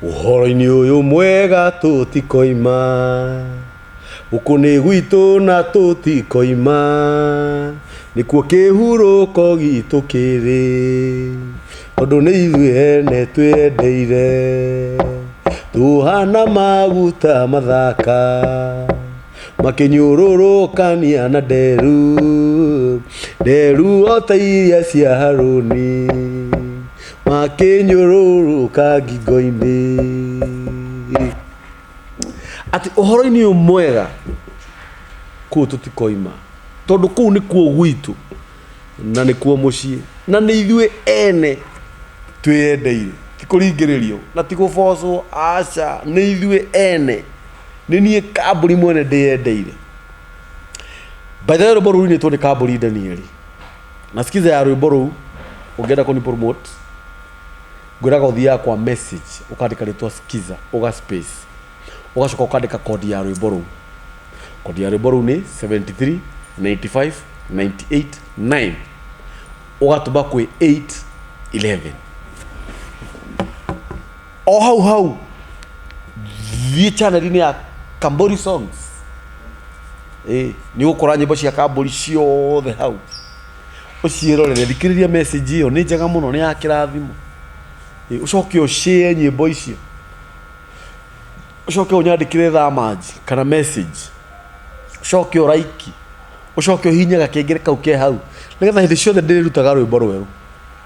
Ũhoro-inĩ ũyũ mwega tũtikoima, gũkũ nĩ gwitũ na tũtikoima, nĩkuo kĩhurũko gitũ kĩrĩ, tondũ nĩ ithuĩ ene twĩyendeire, tũhana maguta mathaka, makĩnyũrũrũkania na nderu, nderu o ta iria cia Harũni. Makĩnyũrũrũka ngingo-inĩ. Atĩ ũhoro-inĩ ũyũ mwega kũu tũtikoima, tondũ kũu nĩkuo gwitũ na nĩkuo mũciĩ na nĩ ithuĩ ene twĩyendeire, ti kũringĩrĩrio na ti gũbocwo, aca, nĩ ithuĩ ene, nĩ niĩ Kambũri mwene ndĩyendeire. By the way rwĩmbo rũu rũinĩtwo nĩ Kambũri Danieli. Na skiza ya rwĩmbo rũu ũngĩenda kũni promote ngwĩraga ũthiaga kwa message ũkandĩka rĩtwa skiza ũga space ũgacoka ũkandĩka kodi ya rwĩmbo rũu. Kodi ya rwĩmbo rũu nĩ 73 95 98 9 ũgatũma kwĩ 8 11 o hau hau thiĩ channel-inĩ ya Kambori Songs. Ĩĩ nĩ ũgũkora nyĩmbo cia Kambori ciothe hau ũciĩrorere. Thikĩrĩria message ĩyo nĩ njega mũno, nĩ ya kĩrathimo. Ĩĩ ũcoke ũ share nyĩmbo icio, ũcoke ũnyandĩkĩre thamanji kana message, ũcoke ũ like, ũcoke ũhihinye gakengere kau ke hau nĩgetha hĩndĩ ciothe ndĩrĩrutaga rwĩmbo rwerũ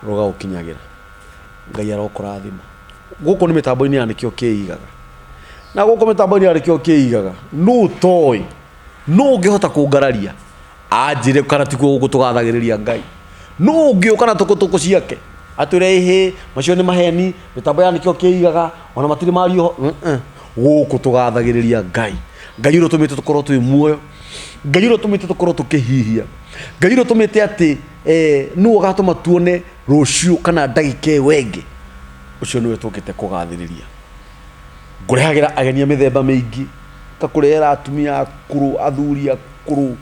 rũgagũkinyagĩra. Ngai arokũrathima. Gũkũ nĩ mĩtambo-inĩ ya nĩkĩo kĩigaga. Na gũkũ mĩtambo-inĩ ya nĩkĩo kĩigaga, nũ ũtoĩ, nũ ũngĩhota kũngararia anjĩre kana tikuo gũkũ tũgathagĩrĩria Ngai. Nũ ũngĩũka na tũkũtũkũ ciake atwĩre ĩhĩ macio nĩ maheni, mĩtambo ya nĩkĩo kĩigaga ona matirĩ maria ũhoro. Gũkũ tũgathagĩrĩria Ngai. Ngai ũrĩa ũtũmĩte tũkorwo twĩ muoyo, Ngai ũrĩa ũtũmĩte tũkorwo tũkĩhihia, Ngai ũrĩa ũtũmĩte atĩ nĩwe ũgatũma tuone rũciũ kana ndagĩka ĩyo ĩngĩ, ũcio nĩwe tũkĩte kũgathĩrĩria. Ngũrehagĩra ageni a mĩthemba mĩingĩ, ngakũrehera atumia akũrũ, athuri akũrũ,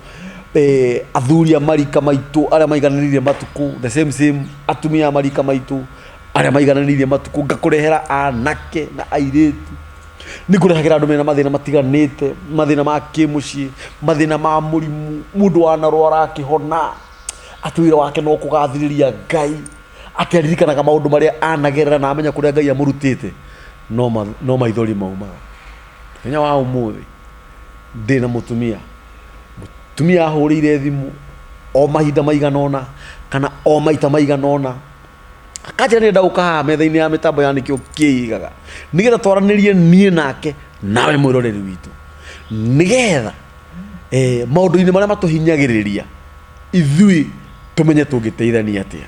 athuri a marika maitũ arĩa maigananĩirie matukũ, the same same atumia a marika maitũ arĩa maigananĩirie matukũ, ngakũrehera anake na airĩtu. Nĩ ngũrehagĩra andũ mena mathĩna matiganĩte, mathĩna ma kĩmũciĩ, mathĩna ma mũrimũ, mũndũ wanarwara akĩhona. Atĩ wĩra wake no kũgathĩrĩria Ngai, atĩ aririkanaga maũndũ marĩa anagerera na amenya kũrĩa Ngai amũrutĩte, no maithori maumaga. Mũthenya wa ũmũthĩ ndĩna mũtumia, mũtumia ahũrĩire thimũ o mahinda maigana ũna kana o maita maigana ũna, akanjĩra nĩ arenda gũka haha metha-inĩ ya mĩtambo ya nĩkĩo kĩigaga, nĩgetha twaranĩrie niĩ nake nawe mwĩroreri witũ, nĩgetha maũndũ-inĩ marĩa matũhinyagĩrĩria ithuĩ tũmenye tũngĩteithania atĩa.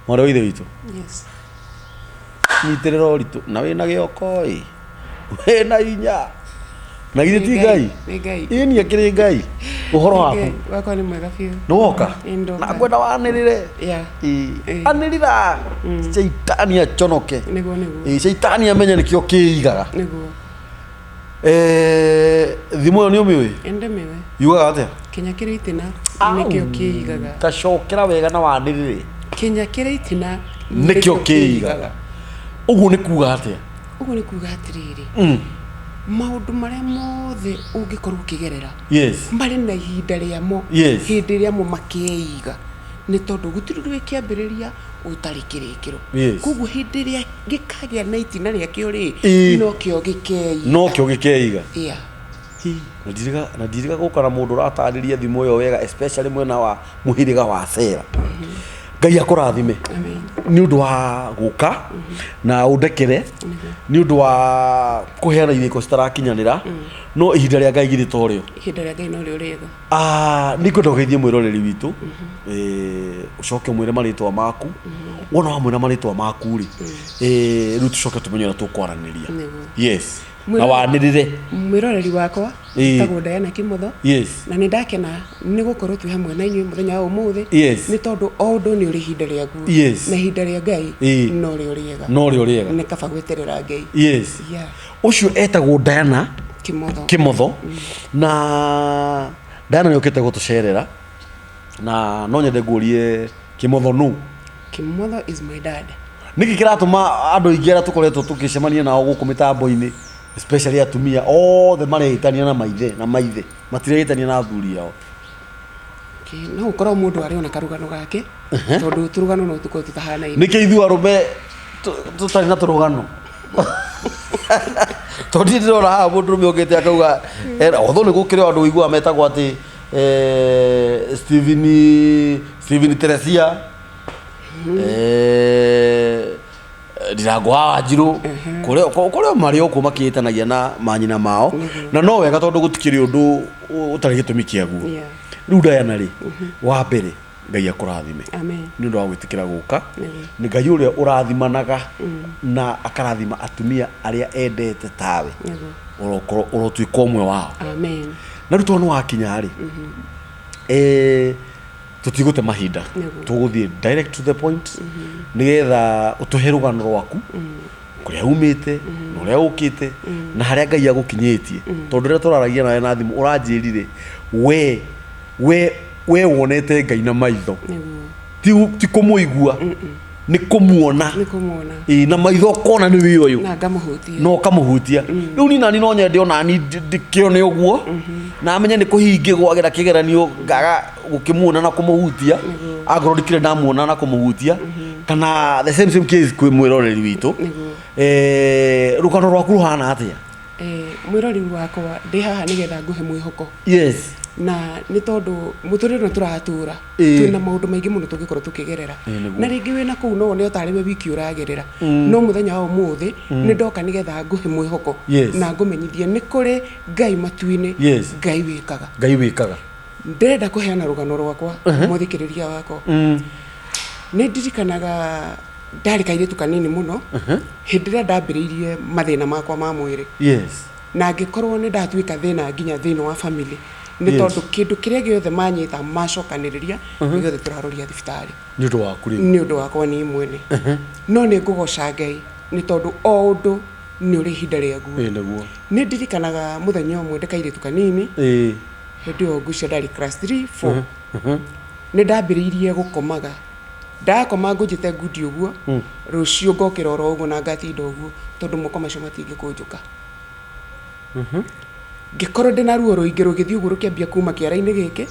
Mwarĩ wa ithe witũ. Yes. Nyitĩrĩra ũritũ na wĩna gĩoko ĩ wĩna hinya na githĩ ti Ngai? Nĩ Ngai. Ĩni akĩrĩ Ngai. Ũhoro Nĩ waku? Ngai. Wakwa nĩ mwega biũ. Nĩ woka? Ĩ, ndoka. Na ngwenda wanĩrĩre. Yeah. Ĩ, Ĩ. anĩrĩra caitani aconoke. Nĩguo nĩguo. Ĩ, caitani amenye nĩkĩo kĩigaga. Nĩguo. Thimo ĩyo nĩ ũmĩũĩ? Ĩndĩmĩũĩ. Yugaga atĩa? Kĩnya kĩrĩ itĩna nĩkĩo kĩigaga. Ta cokera wega na wanĩrĩre. Kĩnya kĩrĩ itĩna nĩkĩo kĩigaga. Ũguo nĩ kuga atĩa? Ũguo nĩ kuga atĩrĩrĩ, maũndũ marĩa mothe ũngĩkorwo ũkĩgerera marĩ na ihinda rĩamo, hĩndĩ ĩrĩa mo makeiga, nĩ tondũ gũtirĩ ũndũ wĩ kĩambĩrĩria ũtarĩ kĩrĩkĩro. Koguo hĩndĩ ĩrĩa gĩkagĩa na itina rĩakĩo rĩ, nokĩo gĩkeiga. Nokĩo gĩkeiga. Na ndirĩga na ndirĩga gũka na mũndũ ũratarĩria thimũ ĩyo wega especially mwena wa mũhĩrĩga wa Sera. Ngai akũrathime nĩ ũndũ wa gũka na ũndekere nĩ ũndũ wa kũheana irĩko citarakinyanĩra, no ihinda rĩa Ngai githĩ to rĩo? Ihinda rĩa Ngai norĩo rĩega. Nĩ ngwenda ũgeithie mwĩroreri witũ, ũcoke ũmwĩre marĩtwa maku. Wona wamwĩra marĩtwa maku rĩ, rĩu tũcoke tũmenye ũrĩa tũkwaranĩria. Yes. Na wanĩrĩre. Mwĩroreri wakwa njĩtagwo Diana Kimotho. Na nĩ ndakena nĩ gũkorwo twĩ hamwe na inyuĩ mũthenya wa ũmũthĩ. Nĩ tondũ o ũndũ nĩ ũrĩ ihinda rĩaguo. Na ihinda rĩa Ngai norĩo rĩega. Norĩo rĩega. Nĩ kaba gweterera Ngai. Yeah. Ũcio etagwo Diana Kimotho. Kimotho. Na Diana nĩ okĩte gũtũcerera na no nyende nguũrie Kimotho nũ? Kimotho is my dad. Nĩkĩ kĩratũma andũ aingĩ arĩa tũkoretwo tũgĩcemania nao gũkũ mĩtambo-inĩ, especially atumia othe marehĩtania na maithe na maithe, matirehĩtania na athuri ao? Okay, no gũkorwo mũndũ arĩ ona karũgano gake, tondũ tũrũgano no tũkorwo tũtahanaine. Nĩkĩ ithuĩ arũme tũtarĩ na tũrũgano? Tondũ niĩ ndĩrona haha mũndũrũme ũkĩte akauga, although nĩ gũkĩrĩ o andũ ũiguaga metagwo atĩ Stephen, Stephen Teresia, Ndirango wa Wanjirũ, kũrĩa kũrĩa marĩ o kũu makĩĩtanagia na manyina mao, na no wega tondũ gũtikĩrĩ ũndũ ũtarĩ gĩtũmi kĩaguo. Rĩu Diana rĩ, wa mbere Ngai akũrathime Amen. nĩ ũndũ wa gwĩtĩkĩra gũka. Nĩguo. Nĩ Ngai ũrĩa ũrathimanaga na akarathima atumia arĩa endete tawe. Nĩguo. Ũrokorwo ũrotuĩka ũmwe wao. Amen. Na rĩu tondũ nĩ wakinya rĩ, tũtigũte mahinda. Nĩguo. Tũgũthiĩ direct to the point nĩgetha ũtũhe rũgano rwaku, kũrĩa umĩte na ũrĩa ũkĩte na harĩa Ngai agũkinyĩtie. Tondũ rĩrĩa tũraragia nawe na thimũ ũranjĩrire we wonete Ngai na maitho. Nĩguo. Ti kũmũigua, nĩ kũmuona. Nĩ kũmuona. Ĩĩ, na maitho ũkona nĩ wĩ ũyũ. Na ngamũhutia. Na ũkamũhutia. Rĩu niĩ nani no nyende ona ni ndĩkĩone ũguo, na menye nĩ kũhingĩgwagĩra kĩgeranio ngaga gũkĩmuona na kũmũhutia, angorwo ndikĩrĩ ndamuona na kũmũhutia, kana the same same case kwĩ mwĩroreri witũ. Nĩguo. Rũgano rwaku rũhana atĩa? Mwĩroreri wakwa, ndĩ haha nĩgetha ngũhe mwĩhoko. Yes. Na nĩ tondũ mũtũrĩre ũyũ tũratũra, twĩna maũndũ maingĩ mũno tũngĩkorwo tũkĩgerera. Nĩguo. Na rĩngĩ wĩna kũu no wone o tarĩ we wiki ũragerera. No mũthenya wa ũmũthĩ, nĩ ndoka nĩgetha ngũhe mwĩhoko. Yes. Na ngũmenyithie nĩ kũrĩ Ngai matu-inĩ, Yes. Ngai wĩkaga. Ngai wĩkaga. Ndĩrenda kũheana rũgano rwakwa, mũthikĩrĩria wakwa. Nĩ ndirikanaga ndarĩ kairĩtu kanini mũno, hĩndĩ ĩrĩa ndambĩrĩirie mathĩna makwa ma mwĩrĩ. Yes. Na ngĩkorwo nĩ ndatuĩka thĩna nginya thĩinĩ wa family, nĩ Yes. tondũ kĩndũ kĩrĩa gĩothe manyita macokanĩrĩria, nĩ gĩothe tũraroria thibitarĩ. Nĩ ũndũ waku rĩu. Nĩ ũndũ wakwa niĩ mwene. No nĩ ngũgoca Ngai, nĩ tondũ o ũndũ nĩ ũrĩ ihinda rĩaguo. Ĩĩ, nĩguo. Nĩ ndirikanaga mũthenya ũmwe ndĩ kairĩtu kanini, hĩndĩ ĩyo ngwĩciria ndarĩ class 3, 4. Nĩ ndambĩrĩirie gũkomaga. Ndakoma ngũnjĩte ngundi ũguo, rũciũ ngokĩra oro ũguo na ngatinda ũguo, tondũ moko macio matingĩkũnjũka. Ngĩkorwo ndĩna ruo rũingĩ rũgĩthiĩ ũguo rũkĩambia kuma kĩara-inĩ gĩkĩ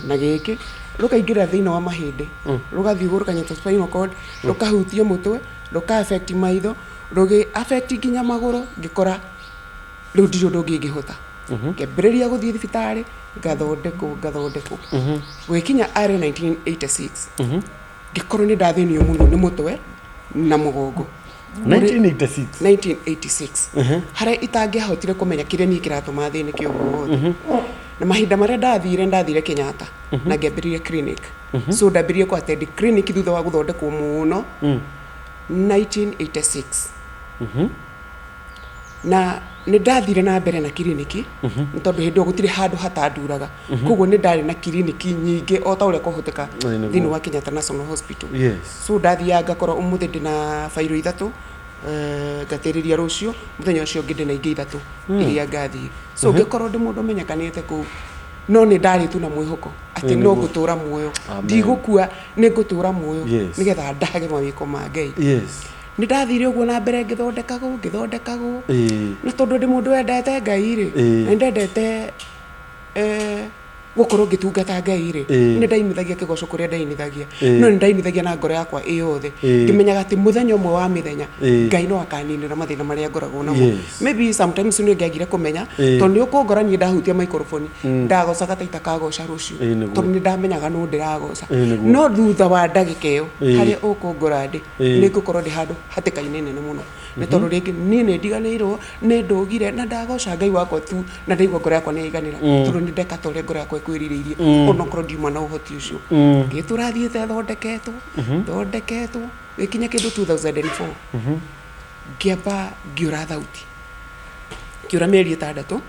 na gĩkĩ, rũkaingĩra thĩinĩ wa mahĩndĩ, rũgathiĩ ũguo rũkanyita spinal cord, rũkahutia mũtwe, rũka affect maitho, rũgĩ affect nginya magũrũ, ngĩkora rĩu ndirĩ ũndũ ũngĩ ingĩhota. Ngĩambĩrĩria gũthiĩ thibitarĩ, ngathondekwo, ngathondekwo. Gũgĩkinya arĩ 1986, ngĩkorwo nĩ ndathĩnio mũno nĩ mũtwe na mũgongo. 1986. 1986. Harĩa itangĩahotire kũmenya kĩrĩa niĩ kĩratũma thĩnĩke ũguo wothe. Na mahinda marĩa ndathire Kenyatta, na ngĩambĩrĩria clinic. So ndambĩrĩria kũ attend clinic thutha wa gũthondekwo mũno. 1986. Na nĩ ndathire na mbere na kiriniki, nĩ tondũ hĩndĩ ĩyo gũtirĩ handũ hatanduraga. Koguo nĩ ndarĩ na kiriniki nyingĩ o ta ũrĩa kwahoteka Nĩguo. thĩinĩ wa Kenyatta National Hospital. Yes. So ndathiaga ngakorwo ũmũthĩ ndĩna bairũ ithatũ, ngatĩrĩria rũciũ, mũthenya ũcio ũngĩ ndĩna ingĩ ithatũ iria ngathiĩ. So ngĩkorwo ndĩ mũndũ ũmenyekanĩte kũu, no nĩ ndarĩ tu na mwĩhoko atĩ no ngũtũra muoyo. Amen. Ndigũkua, nĩ ngũtũra muoyo Yes. nĩgetha ndahage mawĩko ma Ngai. Yes. Nĩ ndathire ũguo na mbere ngĩthondekagwo, ngĩthondekagwo. Ĩĩ. Na tondũ ndĩ mũndũ wendete Ngai rĩ, Ĩĩ. na ndendete, gũkorwo ngĩtungata Ngai rĩ, Ĩĩ. nĩ ndainithagia kĩgoco kũrĩa ndainithagia. Ĩĩ. No nĩ ndainithagia na ngoro yakwa ĩ yothe. Ĩĩ. Ngĩmenyaga atĩ mũthenya ũmwe wa mĩthenya, Ĩĩ. Ngai no akaninĩra mathĩna marĩa ngoragwo namo. Yes. Maybe sometimes nĩ ngĩagire kũmenya, Ĩĩ. tondũ nĩ ũkũngora niĩ ndahutia microphone, ndagocaga ta itakagoca rũciũ. Ĩĩ, nĩguo. Tondũ nĩ ndamenyaga nũ ndĩragoca. Ĩĩ, nĩguo. No thutha wa ndagĩka ĩyo, Ĩĩ. harĩa ũkũngora ndĩ, Ĩĩ. nĩ ngũkorwo ndĩ handũ hatĩka-inĩ nene mũno. Nĩ tondũ rĩngĩ niĩ nĩ ndiganĩirwo, nĩ ndũgire na ndagoca Ngai wakwa tu, na ndaigua ngoro yakwa nĩ yaiganĩra, tondũ nĩ ndeka ta ũrĩa ngoro yakwa ĩkwĩrirĩirie, onokorwo ndiuma na ũhoti ũcio. Ngĩtũra thiĩte thondeketwo, thondeketwo, gĩkinya kĩndũ 2004. Ngĩamba ngĩũra thauti. Ngĩũra mĩeri ĩtandatũ,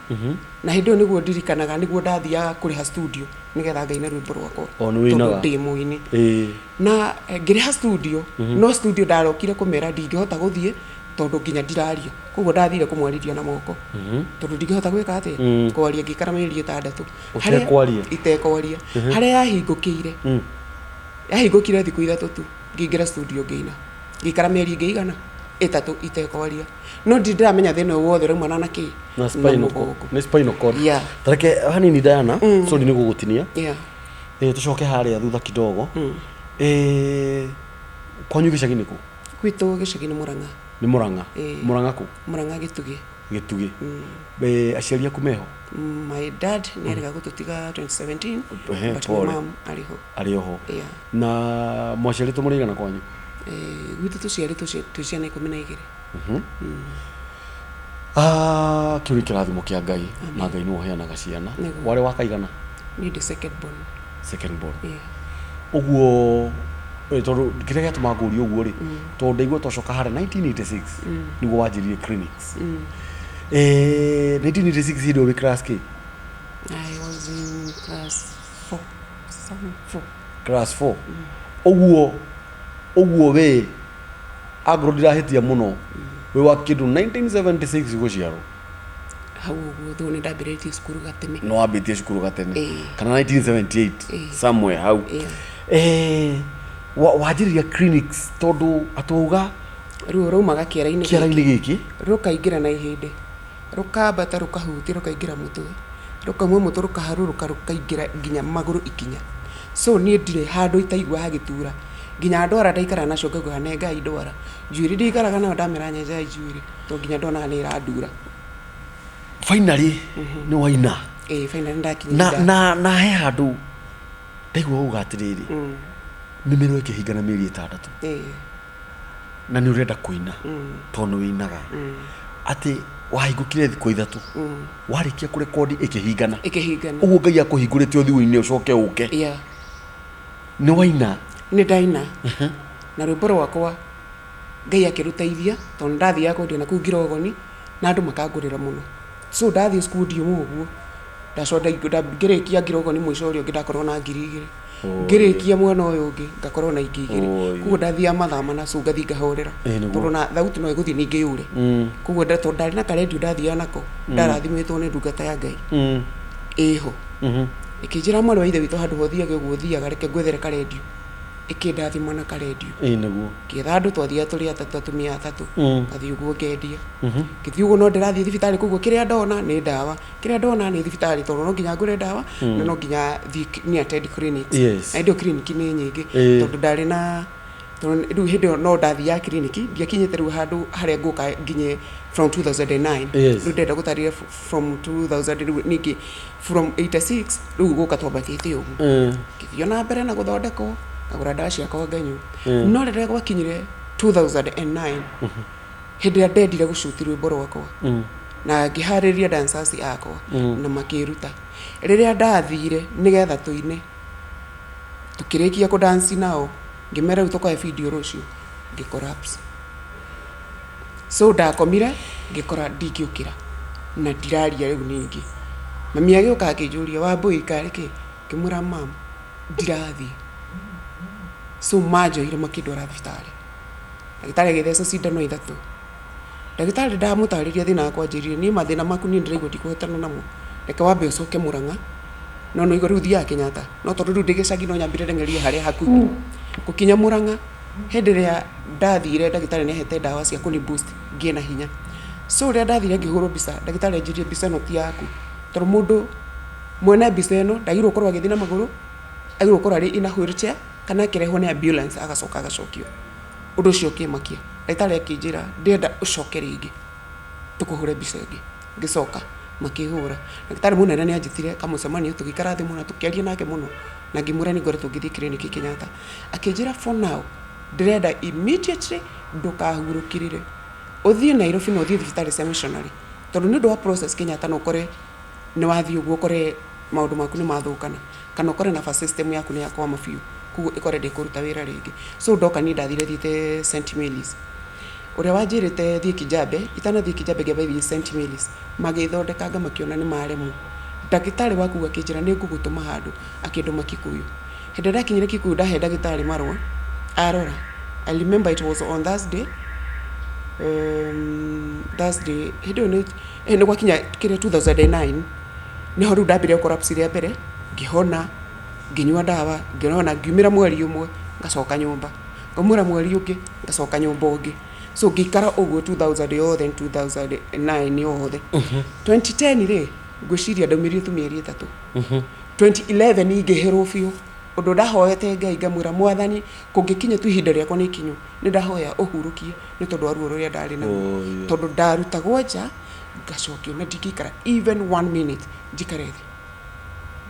na hĩndĩ ĩyo nĩguo ndirikanaga, nĩguo ndathiaga kũrĩha studio nĩgetha ngaine rwĩmbo rwakwa. O, nĩ wĩinaga? Tondũ ndĩ mũini. Ĩĩ. Na ngĩrĩha studio, no studio ndarokire kũmera ndingĩhota gũthiĩ tondũ nginya ndiraria. Koguo ndathire kũmwarĩria na moko. Tondũ ndingĩhota gwĩka atĩa? Kwaria, ngĩikara mĩeri ĩtandatũ. Ũtekwaria? Itekwaria. Harĩa yahingũkĩire. Yahingũkire thikũ ithatũ tu, ngĩingĩra studio ngĩina. Ngĩikara mĩeri ĩngĩ igana ĩtatũ itekwaria, no ndirĩ ndĩramenya thĩna ũyũ wothe ũraumana na kĩ? Na spinal cord. Mũgongo. Nĩ spinal cord. Yeah. Tareke hanini, Diana, sorry nĩ gũgũtinia. Tũcoke harĩa thutha kidogo. Kwanyu gĩcagi nĩ kũ? Gwitũ gĩcagi nĩ Mũrang'a. Nĩ Mũrang'a? Ĩĩ. Mũrang'a kũ? Mũrang'a Gĩtugĩ. Gĩtugĩ. Aciari aku meho? My dad nĩ arega gũtũtiga 2017. Ehe, but my pole. mom arĩ ho. Arĩ oho? Yeah. Na mwaciarĩtwo mũrĩ igana kwanyu? Gwitũ tũciarĩtwo twĩ ciana 12. Ah, kĩu nĩ kĩrathimo kĩa Ngai, na Ngai nĩwe ũheanaga ciana. Nĩguo. Warĩ wa kaigana? Niĩ ndĩ second born. Second born. Yeah. Ũguo tondũ kĩrĩa gĩatũma ngũrie ũguo rĩ, tondũ ndaigua twacoka harĩa 1986 nĩguo wanjĩrire clinics. 1986 hĩndĩ ĩyo wĩ class K? I was in class 4, 7, 4. Class 4. Ũguo we angorwo ndirahĩtia mũno, wĩ wa kĩndũ 1976 gũciarwo? Hau ũguo, though nĩ ndambĩrĩrĩtie cukuru gatene. No wambĩtie cukuru gatene. Ĩĩ. Kana 1978. Ĩĩ. Somewhere hau. Yeah. Wanjĩrĩria clinics tondũ atwauga Ruo raumaga kĩara-inĩ. Kĩara-inĩ gĩkĩ. Rũkaingĩra na ihĩndĩ, rũkambata, rũkahutia, rũkaingĩra mũtwe, rũkauma mũtwe, rũkaharũrũka, rũkaingĩra nginya magũrũ ikinya. So niĩ ndirĩ handũ itaigua hagĩtura, nginya ndwara ndaikara nacio ngauga nengai ndwara njuĩrĩ, ndikaraga nayo, ndamera nyenjai njuĩrĩ to nginya ndonaga nĩ ĩrandura. Finally nĩ waina. Ĩĩ, finally ndakinya. Na na he handũ ndaigua uga atĩrĩrĩ, mĩmero ĩkĩhingana mĩeri 6. Na nĩ ũrenda kũina tondũ nĩ wĩinaga, atĩ wahingũkire thikũ 3 warĩkia kũrekondi ĩkĩhingana. Ĩkĩhingana. Ũguo Ngai akũhingũrĩte ũthiũ-inĩ ũcoke ũke. Nĩ waina. Nĩ ndaina na rwĩmbo rwakwa, Ngai akĩrũteithia, tondũ ndathiaga kwendia na kũu Ngirogoni na andũ makangũrĩra mũno. So ndathiĩ cukuru ndiuma ũguo, ndacoka ngĩrĩkia Ngirogoni, mũico ũrĩa ũngĩ ndakorwo na 2000. Ngĩrĩkia mwena ũyũ ũngĩ ngakorwo na ingĩ 2. Koguo ndathiaga mathaa 4, so ngathiĩ ngahorera. Tondũ na thauti no ĩgũthiĩ ningĩ yũre. Koguo tondũ ndarĩ na karendio ndathiaga nako, ndarathimĩtwo nĩ ndungata ya Ngai ĩho, ĩkĩnjĩra, "Mwarĩ wa ithe witũ, handũ ha ũthiage ũguo ũthiaga, reke ngwethere karendio." Ĩkĩndathima na karendio. Ĩĩ nĩguo. Ngĩetha andũ, twathiaga tũrĩ atatũ, atumia atatũ. Ngathiĩ ũguo ngendia, ngĩthiĩ ũguo no ndĩrathiĩ thibitarĩ. Koguo kĩrĩa ndona nĩ ndawa, kĩrĩa ndona nĩ thibitarĩ, tondũ no nginya ngũre ndawa na no nginya thiĩ nĩ attend clinics. Na hĩndĩ ĩyo clinic nĩ nyingĩ. Tondũ ndarĩ na, tondũ rĩu hĩndĩ ĩyo no ndathiaga clinic, ndiakinyĩte rĩu handũ harĩa ngũka nginye from 2009. Rĩu ndĩrenda gũtarĩria from 2000, rĩu ningĩ from 86 rĩu gũka twambatĩte ũguo. Ngĩthiĩ na mbere na gũthondekwo, ngagũra ndawa ciakwa nganyua. No rĩrĩa gwakinyire 2009, hĩndĩ ĩrĩa ndendire gũcuti rwĩmbo rwakwa na ngĩharĩria dancers akwa na makĩruta, rĩrĩa ndathire nĩgetha tũine, tukĩrĩkia kũdanci nao, ngĩmera rĩu tũkoe video rũciũ, ngĩ collapse. So ndakomire ngĩkora ndingĩũkĩra na ndiraria. Rĩu ningĩ mami agĩũka akĩnjũria, "Wambũi, karĩ kĩ?" Ngĩmwĩra, "Mam, ndirathiĩ." So manjoire makĩndwara thibitarĩ, ndagĩtarĩ agĩtheca cindano ithatũ. Ndagĩtarĩ ndamũtarĩria thĩna wakwa, anjĩrire, "Niĩ mathĩna maku niĩ ndĩraigua ndikũhotana namo, reke wambe ũcoke Mũrang'a." No no igua rĩu thiaga Kenyatta, no tondũ rĩu ndĩ gĩcagi no nyambire ndeng'erie harĩa hakuhĩ. Gũkinya Mũrang'a, hĩndĩ ĩrĩa ndathire, ndagĩtarĩ nĩ ahete ndawa cia kũni boost ngĩe na hinya. So rĩrĩa ndathire ngĩhũrwo mbica, ndagĩtarĩ anjĩrire, "Mbica ĩno ti yaku, tondũ mũndũ mwene mbica ĩno ndagĩrĩirwo gũkorwo agĩthiĩ na magũrũ, agĩrĩirwo gũkorwo arĩ in a wheelchair kana akĩrehwo nĩ ambulance agacoka agacokio." Ũndũ ũcio ũkĩmakia. Ndagĩtarĩ akĩnjĩra, "Ndĩrenda ũcoke rĩngĩ tũkũhũre mbica ĩngĩ." Ngĩcoka makĩhũra. Ndagĩtarĩ mũnene nĩ anjĩtire kamũcemanio, tũgĩikara thĩ mũno, tũkĩaria nake mũno, na ngĩmwĩra nĩ ngoretwo ngĩthiĩ clinic Kenyatta. Akĩnjĩra, "For now ndĩrenda immediately ndũkahurũkĩrĩre, ũthiĩ Nairobi na ũthiĩ thibitarĩ cia missionary, tondũ nĩ ũndũ wa process Kenyatta no ũkore nĩ wathiĩ ũguo ũkore maũndũ maku nĩ mathũkana, kana ũkore nervous system yaku nĩ yakwama biũ, koguo ĩkore ndĩkũruta wĩra rĩngĩ." So ndoka niĩ ndathire thiĩte St Mary's. Ũrĩa wanjĩrĩte thiĩ Kijabe, itanathiĩ Kijabe ngĩamba thiĩ St Mary's, magĩthondekanga makĩona nĩ maremwo. Ndagĩtarĩ wa kũu akĩnjĩra, "Nĩ ngũgũtũma handũ." Akĩndũma Kikuyu. Hĩndĩ ĩrĩa ndakinyire Kikuyu, ndahe ndagĩtarĩ marũa arora. I remember it was on Thursday, Thursday hĩndĩ ĩyo nĩ gwakinya kĩrĩa 2009 nĩho rĩu ndambire collapse rĩa mbere. Ngĩhona, ngĩnyua ndawa, ngĩhona, ngiumĩra mweri ũmwe, ngacoka nyũmba. Ngaumĩra mweri ũngĩ, ngacoka nyũmba ũngĩ. So ngĩikara ũguo 2000 yothe, 2009 yothe. 2010 rĩ, ngwĩciria ndaumĩrire tu mĩeri 3. 2011 ngĩhĩrwo biũ. Ũndũ ndahoete Ngai ngamwĩra, Mwathani, kũngĩkinya tu ihinda rĩakwa nĩ ikinyu, nĩ ndahoya ũhurũkie nĩ tondũ wa ruo rũrĩa ndarĩ naruo. Oh, yeah. Tondũ ndarutagwo nja ngacokio na ndingĩikara even one minute njikare thĩ.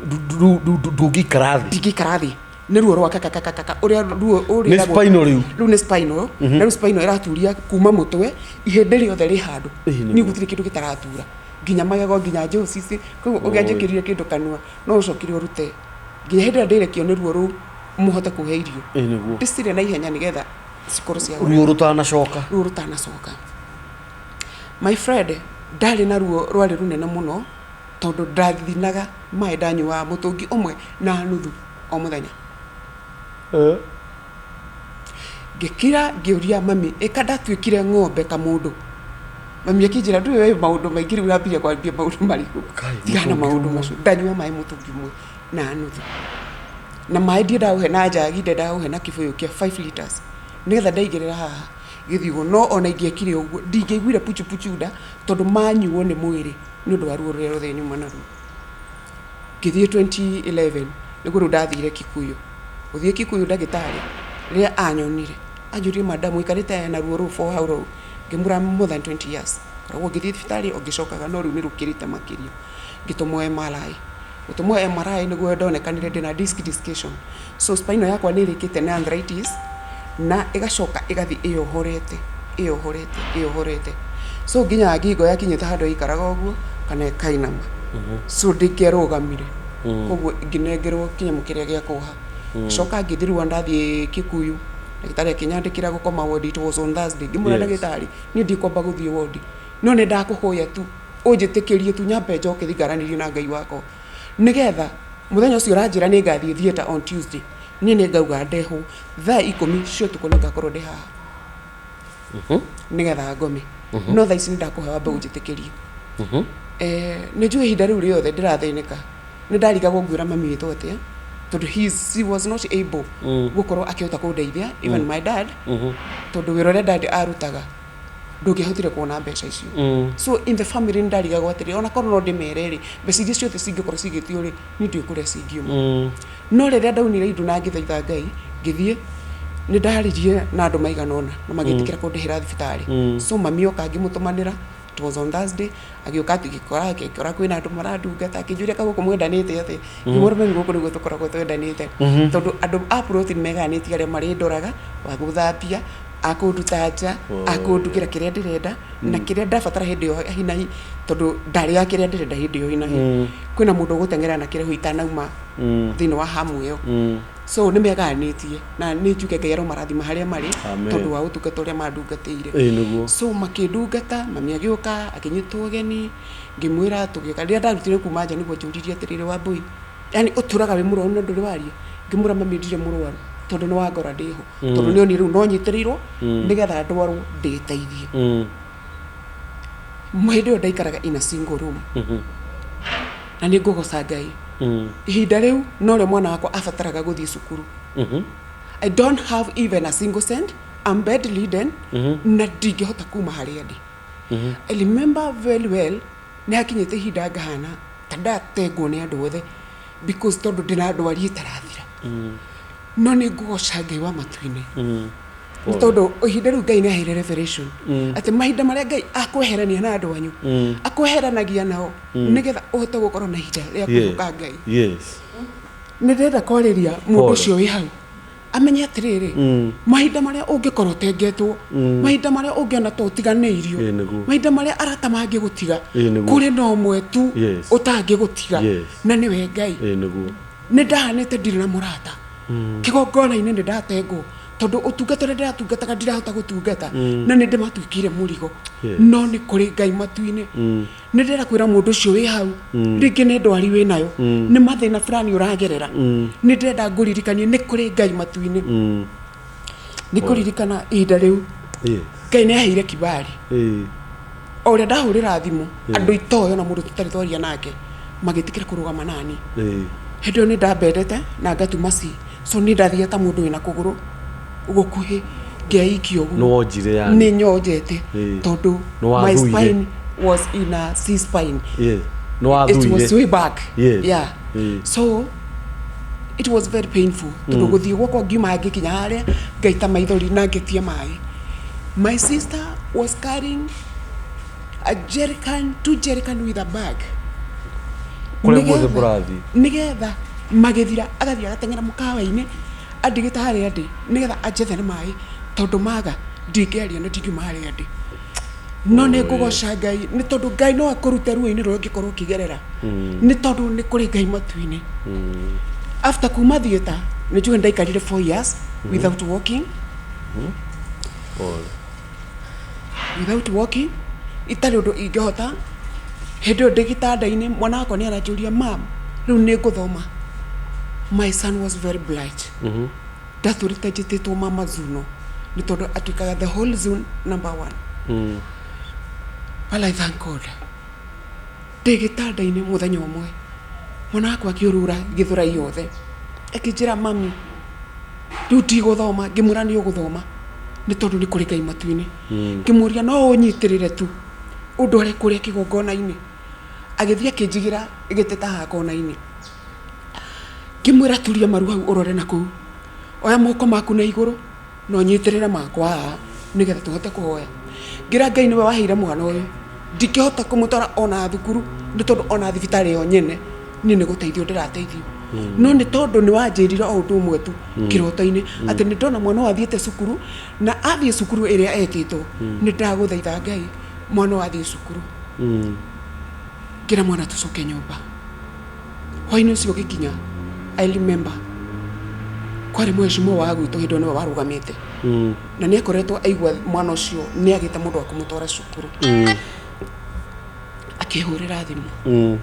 Ndũngĩikara thĩ. Ndingĩikara thĩ nĩ ruo rwa kakakakaka ũrĩa ruo Nĩ ũrĩa spinal rĩu. Rĩu nĩ spinal, na rĩu spinal ĩraturia kuma mũtwe, ihĩndĩ rĩothe rĩ handũ. Ĩĩ, nĩguo. Niĩ gũtirĩ kĩndũ gĩtaratura, nginya magego, nginya njoci ici. Koguo ũngĩanjĩkĩrire kĩndũ kanua no ũcokire ũrute nginya hĩndĩ ĩrĩa ndĩrekio nĩ ruo rũu mũhote kũhe irio. Ĩĩ, nĩguo. Ndĩcirĩe na ihenya nĩgetha cikorwo cia Ruo rũtanacoka. Ruo rũtanacoka. My friend, ndarĩ na ruo rwarĩ rũnene mũno tondũ ndathinaga maĩ, ndanyuaga mũtũngi ũmwe na nuthu o mũthenya. Ngĩkira ngĩũria mami, ĩka ndatuĩkire ng'ombe kamũndũ. Mami akĩnjĩra, ndũĩ we maũndũ maingĩ rĩu ũrambirie kwambia maũndũ marĩkũ? Kai, Tigana na mũtũngi maũndũ ũmwe. macio. Ndanyua maĩ mũtũngi ũmwe na nuthu. Na maĩ ndiendaga gũhe na njagi, ndendaga gũhe na kĩbũyũ kĩa 5 liters nĩgetha ndaigĩrĩra haha gĩthiũgũ. No ona ingĩekire ũguo ndingĩaiguire puchu puchu nda tondũ manyuo nĩ mwĩrĩ nĩ ũndũ wa ruo rũrĩa rũothe nyuma naruo. Ngĩthiĩ 2011 nĩguo rĩu ndathire Kikuyu. Gũthiĩ Kikuyu, ndagĩtarĩ rĩrĩa anyonire anjũririe, "Madam, ũikarĩte na ruo rũu for how long?" Ngĩmwĩra, "More than 20 years koragwo ngĩthiĩ thibitarĩ o ngĩcokaga, no rĩu nĩ rũkĩrĩte makĩria." Ngĩtũmwo MRI. Gũtũmwo MRI nĩguo ndonekanire ndĩna disc discation. So spinal yakwa nĩ ĩrĩkĩte na arthritis na ĩgacoka ĩgathiĩ ĩyohorete, ĩyohorete, ĩyohorete, so nginya ngingo yakinyĩte handũ yaikaraga ũguo kana ĩkainama, so ndĩngĩarũgamire. Koguo ngĩnengerwo kĩnyamũ kĩrĩa gĩa kuoha. Coka ngĩthiĩ rĩu ndathiĩ Kikuyu, ndagĩtarĩ akĩnyandĩkĩra gũkoma ward. It was on Thursday. Ngĩmwĩra, "Ndagĩtarĩ, niĩ ndikwamba gũthiĩ ward, no nĩ ndakũhoya tu ũnjĩtĩkĩrie tu nyambe njoke thiĩ ngaranĩrie na Ngai wakwa, nĩgetha mũthenya ũcio ũranjĩra nĩ ngathiĩ theatre on Tuesday, niĩ nĩ ngauga ndehwo thaa 10 cia ũtukũ, nĩ ngakorwo ndĩ haha nĩgetha ngome. No thaa ici nĩ ndakũhe wambe ũnjĩtĩkĩrie." Nĩ njũĩ ihinda rĩu rĩothe ndĩrathĩnĩka nĩ ndarigagwo ngwĩra mami witũ atĩa, tondũ he was not able gũkorwo akĩhota kũndeithia, even my dad, tondũ wĩra ũrĩa dad arutaga ndũngĩahotire kuona mbeca icio. So in the family nĩ ndarigagwo atĩrĩ, ona korwo no ndĩmere rĩ, mbeca iria ciothe cingĩkorwo cigĩtio rĩ, niĩ ndiũĩ kũrĩa cingiuma. No rĩrĩa ndaunire indu na ngĩthaitha Ngai, ngĩthiĩ nĩ ndaririe na andũ maigana ũna na magĩtĩkĩra kũndĩhĩra thibitarĩ. So mami oka ngĩmũtũmanĩra. It was on Thursday. Agĩũka, agĩkora, akĩkora kwĩna andũ marandungata. Akĩnjũria, "Ka gũkũ mwendanĩte atĩa?" Ngĩmwĩra, "Mami, gũkũ nĩguo tũkoragwo twendanĩte, tondũ andũ a plot nĩ megayanĩtie arĩa marĩndoraga, wa gũthambia, akũnduta nja, akũndugĩra kĩrĩa ndĩrenda na kĩrĩa ndabatara hĩndĩ ĩyo hinahi, tondũ ndarĩaga kĩrĩa ndĩrenda hĩndĩ ĩyo hinahi. Kwĩna mũndũ ũgũteng'era na kĩrĩho itanauma thĩinĩ wa hamu ĩyo." So nĩ megayanĩtie na nĩ njuge Ngai aromarathima harĩa marĩ. Amen. Tondũ wa ũtungata ũrĩa mandungatĩire. Ĩĩ, nĩguo. So makĩndungata. Mami agĩũka, akĩnyitwo ũgeni, ngĩmwĩra tũgĩka. Rĩrĩa ndarutire kuma nja nĩguo njũririe atĩrĩrĩ, "Wambũi, yani ũtũraga wĩ mũrwaru na ndũrĩ waria?" Ngĩmwĩra, "Mami, ndirĩ mũrwaru, tondũ nĩ wangora ndĩho, tondũ nĩ onire rĩu no nyitĩrĩirwo nĩgetha ndwarwo ndĩteithie." Hĩndĩ ĩyo ndaikaraga in a single room, na nĩ ngũgoca Ngai, ihinda rĩu norĩo mwana wakwa abataraga gũthiĩ cukuru. I don't have even a single cent. I'm bedridden na ndingĩhota kuma harĩa ndĩ. I remember very well nĩ hakinyĩte ihinda ngahana ta ndatengwo nĩ andũ othe because tondũ ndĩna ndwari ĩtarathira. No nĩ ngũgoca Ngai wa matu-inĩ nĩ tondũ ihinda rĩu Ngai nĩ aheire revelation atĩ mahinda marĩa Ngai akweherania na andũ anyu, akweheranagia nao nĩgetha ũhote gũkorwo na ihinda rĩa kwĩhoka Ngai. Nĩ ndĩrenda kwarĩria mũndũ Pole. ũcio wĩ hau amenye atĩrĩrĩ, mahinda marĩa ũngĩkorwo ũtengetwo, mahinda marĩa ũngĩona ta ũtiganĩirio, Ĩĩ, nĩguo. mahinda marĩa arata mangĩgũtiga, Ĩĩ, nĩguo. kũrĩ na ũmwe tu ũtangĩgũtiga, na nĩwe Ngai. Ĩĩ, nĩguo. Nĩ ndahanĩte ndirĩ na mũrata kĩgongona-inĩ, nĩ ndatengwo tondũ ũtungata ũrĩa ndĩratungataga ndirahota gũtungata na nĩ ndĩmatuĩkĩire mũrigo. No nĩ kũrĩ Ngai matu-inĩ. Nĩ ndĩrenda kwĩra mũndũ ũcio wĩ hau, rĩngĩ nĩ ndwari wĩ nayo, nĩ mathĩna fulani ũragerera, nĩ ndĩrenda ngũririkanie nĩ kũrĩ Ngai matu-inĩ. Nĩ kũririkana ihinda rĩu Ngai nĩ aheire kibali. O ũrĩa ndahũrĩra thimũ andũ itoĩ, ona mũndũ tũtarĩ twaria nake, magĩtĩkĩra kũrũgama nani. Hĩndĩ ĩyo nĩ ndambendete na ngatuma ci, so nĩ ndathire ta mũndũ wĩna kũgũrũ. Gũkuhĩ ngĩaikio ũguo. Nĩ wonjire yani. Nĩ nyonjete. Ĩĩ. Tondũ Nĩ my wathuire. spine was in a C spine. Yes. Nĩ It was wathuire. way back. Yes. Yeah. Ĩĩ. So it was very painful tondũ gũthiĩ gwakwa ngiuma ngĩkinya harĩa ngaita maithori na ngĩtia maĩ. My sister was carrying a jerrycan, two jerrycan with a bag. Kũrĩa guothe Nĩgetha- mũrathiĩ. Nĩgetha magĩthira agathiĩ agateng'era mũkawa-inĩ andigĩte harĩa ndĩ nĩgetha anjethere maĩ tondũ maga ndingĩaria na ndingiuma harĩa ndĩ. No nĩ ngũgoca Ngai nĩ tondũ Ngai no akũrute ruo-inĩ rũrĩa ũngĩkorwo ũkĩgerera nĩ tondũ nĩ kũrĩ Ngai matu-inĩ. After kuma theatre nĩ njuge ndaikarire 4 years without walking. Pole. Without walking itarĩ ũndũ ingĩhota. Hĩndĩ ĩyo ndĩ gĩtanda-inĩ mwana wakwa nĩ aranjũria, "Mam, rĩu nĩ ngũthoma?" My son was very bright. Ndatũrĩte njĩtĩtwo Mama Zuno nĩ tondũ atuĩkaga the whole zone number one. Well, I thank God. Ndĩ gĩtanda-inĩ mũthenya ũmwe mwana wakwa akĩũrũra Gĩthũrai yothe akĩnjĩra, "Mami, rĩu ndigũthoma." Ngĩmwĩra, "Nĩ ũgũthoma nĩ tondũ nĩ kũrĩ Ngai matu-inĩ." Ngĩmũria, "No ũnyitĩrĩre tu ũndware kũrĩa kĩgongona-inĩ." Agĩthiĩ akĩnjigĩra gĩtĩ ta haha kona-inĩ. Ngĩmwĩra, "Turia maru hau ũrore na kũu, oya moko maku na igũrũ na ũnyitĩrĩre makwa haha nĩgetha tũhote kũhoya." Ngĩra Ngai nĩwe waheire mwana ũyũ, ndingĩhota kũmũtwara ona thukuru nĩ tondũ ona thibitarĩ ĩyo nyene niĩ nĩ gũteithio ndĩrateithio, no nĩ tondũ nĩ wanjĩrire o ũndũ ũmwe tu kĩroto-inĩ atĩ nĩ ndona mwana ũyũ athiĩte cukuru na athiĩ cukuru ĩrĩa etĩtwo. Nĩ ndagũthaitha Ngai mwana ũyũ athiĩ cukuru. Ngĩra mwana tũcoke nyũmba. Hwainĩ ũcio ũgĩkinya, I remember kwarĩ mheshimiwa wa gwitũ hĩndĩ ĩyo nĩwe warũgamĩte na nĩ akoretwo aigua mwana ũcio nĩ agĩte mũndũ wa kũmũtwara cukuru. Akĩhũrĩra thimũ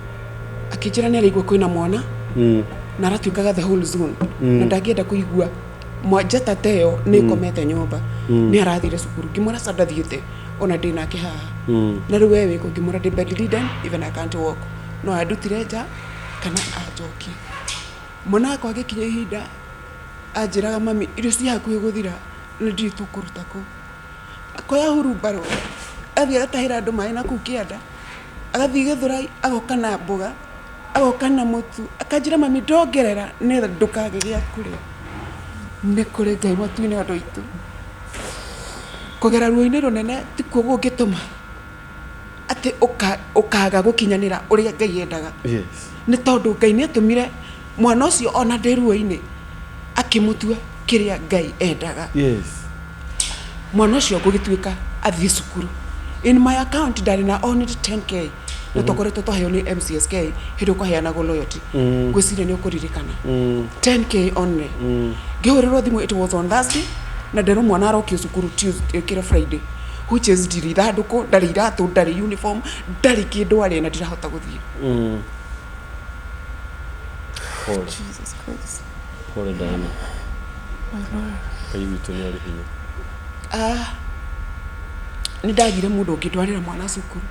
akĩnjĩra nĩ araigua kwĩna mwana na aratuĩkaga the whole zone na ndangĩenda kũigua njata ta ĩyo nĩ ĩkomete nyũmba, nĩ arathire cukuru. Ngĩmwĩra ca ndathiĩte ona ndĩ nake haha. Na rĩu we wĩkũ? Ngĩmwĩra ndĩ bedridden, even I can't walk, no andutire nja kana anjokie. Mwana wakwa agĩkinya ihinda anjĩraga, "Mami, irio ci hakuhĩ gũthira na ndiũĩ tũkũruta kũ." Akoya hurumbarũ agathiĩ agatahĩra andũ maĩ na kũu kĩanda, agathiĩ Gĩthũrai agoka na mboga, agoka na mũtu, akanjĩra, "Mami, ndongerera nĩgetha ndũkage gĩa kũrĩa." Nĩ kũrĩ Ngai matu-inĩ. Andũ aitũ, kũgera ruo-inĩ rũnene tikuo gũngĩtũma atĩ ũkaga gũkinyanĩra ũrĩa Ngai endaga. Nĩ tondũ Ngai nĩ atũmire mwana ũcio ona ndĩ ruo-inĩ akĩmũtua kĩrĩa Ngai endaga. Mwana ũcio gũgĩtuĩka athiĩ cukuru. In my account ndarĩ na only 10K na twakoretwo twaheo nĩ MCSK hĩndĩ kwaheanagwo loyalty. Ngwĩciria nĩ ũkũririkana. 10K only. Ngĩhũrĩrwo thimũ, it was on Thursday, na nderwo mwana arokio cukuru Tuesday kĩrĩa Friday, which is ndirĩ ithandũkũ, ndarĩ iratũ, ndarĩ uniform, ndarĩ kĩndũ arĩ na ndirahota gũthiĩ. Pole. Jesus Christ. Pole, Diana. My Lord. Ngai witũ nĩ arĩ hinya. Ah, nĩ ndagire mũndũ ũngĩndwarĩra mwana cukuru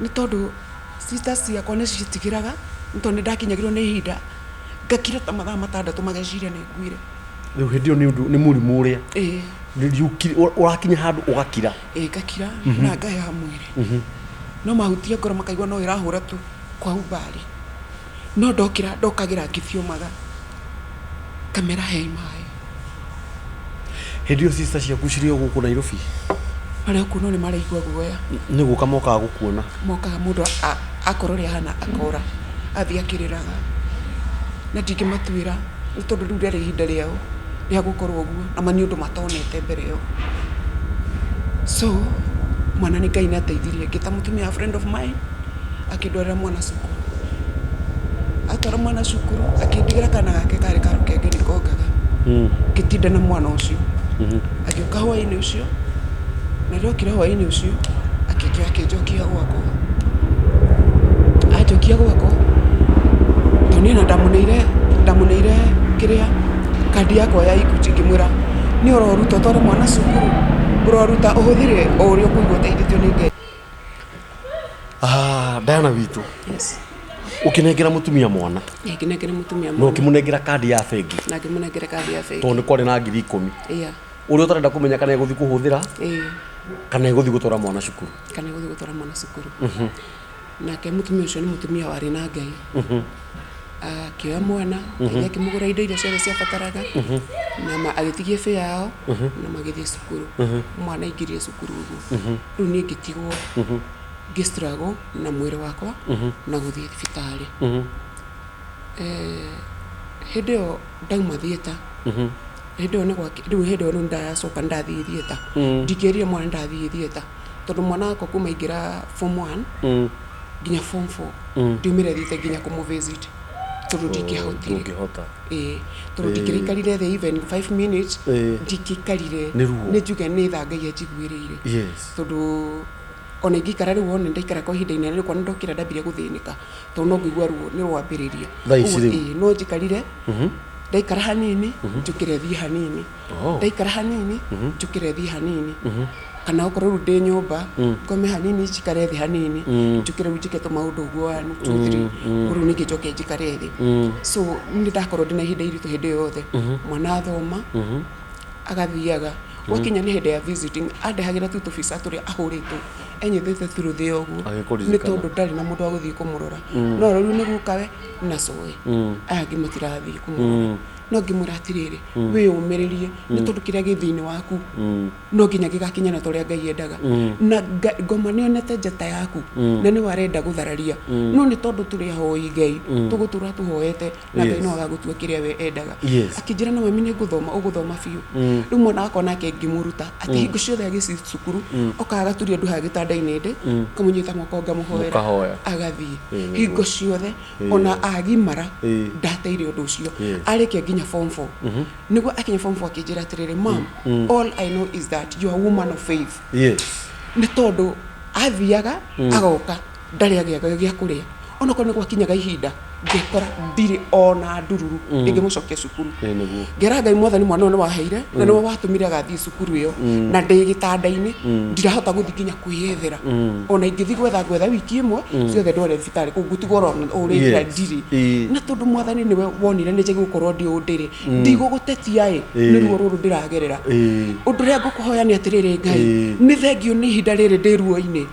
nĩ tondũ sisters ciakwa nĩ ciĩtigĩraga, nĩ tondũ nĩ ndakinyagĩrwo nĩ ihinda ngakira ta mathaa 6 mageciria nĩ nguire. Rĩu hĩndĩ ĩyo nĩ ũndũ nĩ mũrimũ ũrĩa Ĩĩ. Ũrakinya handũ ũgakira. Ĩĩ, ngakira na ngaheha mwĩrĩ no mahutia ngoro makaigua no ĩrahũra tu kwa umbali, no ndokĩra ndokagĩra ngĩthiũmaga kamera hei maĩ. Hĩndĩ ĩyo sister ciaku cirĩ o gũkũ Nairobi? Marĩ okuo no nĩ maraigua guoya. Nĩ gũka mokaga gũkuona? Mokaga, mũndũ akorwo ũrĩa ahana akora athiĩ akĩrĩraga na ndingĩmatuĩra nĩ tondũ rĩu rĩarĩ ihinda rĩao rĩa gũkorwo ũguo na ma nĩ ũndũ matonete mbere ĩyo. So mwana nĩ Ngai nĩ ateithirie, ngĩta mũtumia wa friend of mine akĩndwarĩra mwana cukuru. Atwara mwana cukuru akĩndigĩra kana gake karĩ ka rũkenge nĩ kongaga. Ngĩtinda na mwana ũcio. Agĩũka hwaĩ-inĩ ũcio na rĩrĩa okire hwaĩ-inĩ ũcio akĩnjoya akĩnjokia gwakwa. Anjokia gwakwa tondũ niĩ ona ndamũneire kĩrĩa kandi yakwa ya Equity, ngĩmwĩra nĩ ũroruta ũtware mwana cukuru, ũroruta ũhũthĩre o ũrĩa ũkũigua ũteithĩtio nĩ Ngai. Ah, Diana witũ. Yes. Ũkĩnengera mũtumia mwana. Ngĩnengera mũtumia Na ũkĩmũnengera kandi ya bengi. Na ngĩmũnengera kandi ya bengi. Tondũ nĩ kwarĩ na 10,000. Yeah. Ũrĩa ũtarenda kũmenya kana egũthiĩ kũhũthĩra. Kana egũthiĩ gũtwara mwana cukuru. Kana egũthiĩ gũtwara mwana cukuru. Nake mũtumia ũcio nĩ mũtumia warĩ na Ngai. Akĩoya mwana, agĩthiĩ akĩmũgũra indo iria ciothe ciabataraga, na agĩtigia bĩa yao, na magĩthiĩ cukuru. Mwana aingĩrire cukuru ũguo. Rĩu niĩ ngĩtigwo ngĩ struggle na mwĩrĩ wakwa na gũthiĩ thibitarĩ. Hĩndĩ ĩyo ndauma theatre, hĩndĩ ĩyo nĩ gwaki, rĩu hĩndĩ ĩyo rĩu ndacoka ndathiĩ theatre. Ndingĩerire mwana ndathiĩ theatre, tondũ mwana wakwa kuma aingĩra form 1 nginya form 4 ndiumire thiĩte nginya kũmũ visit tondũ ndingĩahotire. Ndũngĩhota. Ĩĩ, tondũ ndingĩraikarire thĩ even 5 minutes, ndingĩikarire. Nĩ ruo. Nĩ njuge nĩ tha Ngai anjiguĩrĩire. Tondũ ona ingĩikara rĩu one ndaikara kwa ihinda inene rĩu ndokĩra ndambirie gũthĩnĩka tondũ no ngũigua ruo nĩ rwambĩrĩria. Thaa ici rĩu? Ĩĩ, no njikarire ndaikara hanini njũkĩre thiĩ hanini, ndaikara hanini njũkĩre thiĩ hanini, kana okorwo rĩu ndĩ nyũmba ngome hanini njikare thĩ hanini njũkĩre rĩu njĩke tũmaũndũ ũguo 1 2 3 rĩu ningĩ njoke njikare thĩ. So nĩ ndakorwo ndĩna ihinda iritũ hĩndĩ ĩyo yothe. Mwana athoma agathiaga gwakinya nĩ hĩndĩ ya visiting andehagĩra tu tũbica tũrĩa ahũrĩtwo enyithĩte tu rũthĩa ũguo nĩ tondũ ndarĩ na mũndũ wa gũthiĩ kũmũrora, no rĩu nĩ gukawe na coe aya angĩ matirathiĩ kũmũrora. No ngĩmwĩra atĩrĩrĩ, wĩyũmĩrĩrie nĩ tondũ kĩrĩa gĩ thĩinĩ waku no nginya gĩgakinyana ta ũrĩa Ngai endaga. Na ngoma nĩonete njata yaku na nĩwe arenda gũthararia, no nĩ tondũ tũrĩ ahoi Ngai tũgũtũra tũhoete na Ngai no agagũtua kĩrĩa we endaga. Akĩnjĩra no mami nĩ ngũthoma, ũgũthoma biũ. Rĩu mwana wakwa nake ngĩmũruta atĩ hingo ciothe agĩciĩ cukuru okaga agaturia ndu haha gĩtanda-inĩ ndĩ ngamũnyita moko ngamũhoera agathiĩ hingo ciothe. Ona agimara ndateire ũndũ ũcio arĩkia nginya form 4. Nĩguo akinya form 4 akĩnjĩra atĩrĩrĩ, mom, all I know is that you are a woman of faith. Nĩ tondũ athiaga agoka ndarĩ agĩaga gĩa kũrĩa, onokorwo nĩ gwakinyaga ihinda ngekora ndirĩ ona ndururu ingĩmũcokia cukuru. Ngera Ngai mwathani mwana ũyũ nĩ waheire na nĩwe watũmire agathiĩ cukuru ĩyo, na ndĩ gĩtanda-inĩ ndirahota gũthiĩ nginya kwĩyethera. Ona ingĩthiĩ gwetha ngwetha wiki ĩmwe ciothe ndware thibitarĩ kũu ngũtigwo ũrĩ ndirĩ. Na tondũ mwathani nĩwe wonire nĩ njagĩrĩirwo gũkorwo ndĩ ũũ ndĩrĩ, ndigũgũtetia ĩ nĩ ruo rũrũ ndĩragerera. Ũndũ ũrĩa ngũkũhoya nĩ atĩrĩrĩ Ngai, nĩ thengio nĩ ihinda rĩrĩ ndĩ ruo-inĩ,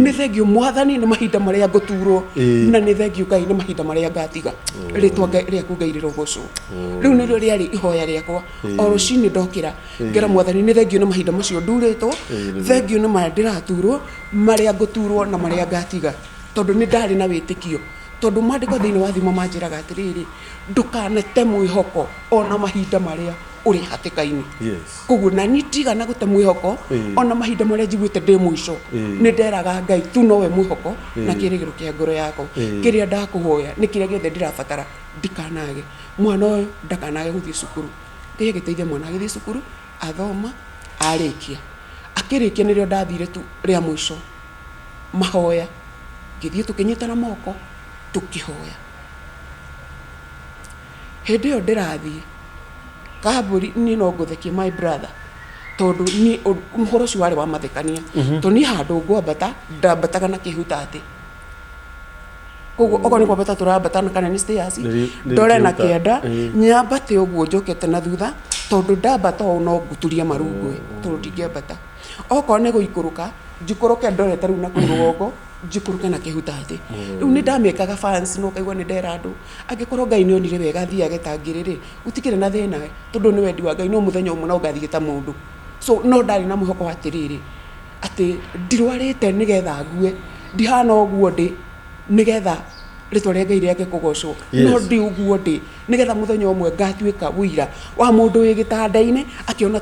nĩ thengio mwathani nĩ mahinda marĩa ngũturwo, na nĩ thengio Ngai nĩ mahinda marĩa ngatiga. Rĩtwa rĩaku Ngai rĩrogocwo. Rĩu nĩrĩo rĩarĩ ihoya rĩakwa o rũcinĩ ndokĩra ngera mwathani nĩ thengio nĩ mahinda macio ndurĩtwo, thengio nĩ maya ndĩraturwo, marĩa ngũturwo na marĩa ngatiga, tondũ nĩ ndarĩ na wĩtĩkio. Tondũ maandĩko thĩinĩ wa thimo manjĩraga atĩrĩrĩ, ndũkanate mwĩhoko ona mahinda marĩa ũrĩ hatĩka-inĩ. Koguo na niĩ ndigana gũte mwĩhoko ona mahinda marĩa njiguĩte ndĩ mũico, nĩ nderaga Ngai tu nowe mwĩhoko na kĩĩrĩgĩrĩro kĩa ngoro yakwa. Kĩrĩa ndakũhoya nĩ kĩrĩa gĩothe ndĩrabatara ndikanage. Mwana ũyũ ndakanage gũthiĩ cukuru. Ngai agĩteithia mwana agĩthiĩ cukuru, athoma, arĩkia. Akĩrĩkia nĩrĩo ndathire tu rĩa mũico mahoya, ngĩthiĩ tũkĩnyitana moko tũkĩhoya. Hĩndĩ ĩyo ndĩrathiĩ kambũri, niĩ no ngũthekie my brother, tondũ niĩ ũhoro ũcio warĩ wa mathekania, tondũ niĩ handũ ngwambata ndambataga na kĩhutatĩ. Koguo okorwo nĩ kwambata tũrambata kana nĩ stairs, ndore na kĩanda nyambate ũguo njokete na thutha, tondũ ndambata ũũ no ngũturia marungwe, tondũ ndingĩambata. Okorwo nĩ gũikũrũka njikũrũke ndorete rĩu na kũu rũgongo, njikũrũke na kĩhutatĩ. Rĩu nĩ ndamĩkaga fans, no ũkaigua nĩ ndera andũ angĩkorwo Ngai nĩ onire wega thiage ta ngĩrĩ rĩ, gũtikĩrĩ na thĩna tondũ nĩ wendi wa Ngai, no mũthenya ũmwe no ngathiĩ ta mũndũ. So no ndarĩ na mwĩhoko wa atĩrĩrĩ, atĩ ndirwarĩte nĩgetha ngue, ndihana ũguo ndĩ nĩgetha rĩtwa rĩa Ngai rĩake kũgocwo, no ndĩ ũguo ndĩ nĩgetha mũthenya ũmwe ngatuĩka ũira wa mũndũ wĩ gĩtanda-inĩ akĩona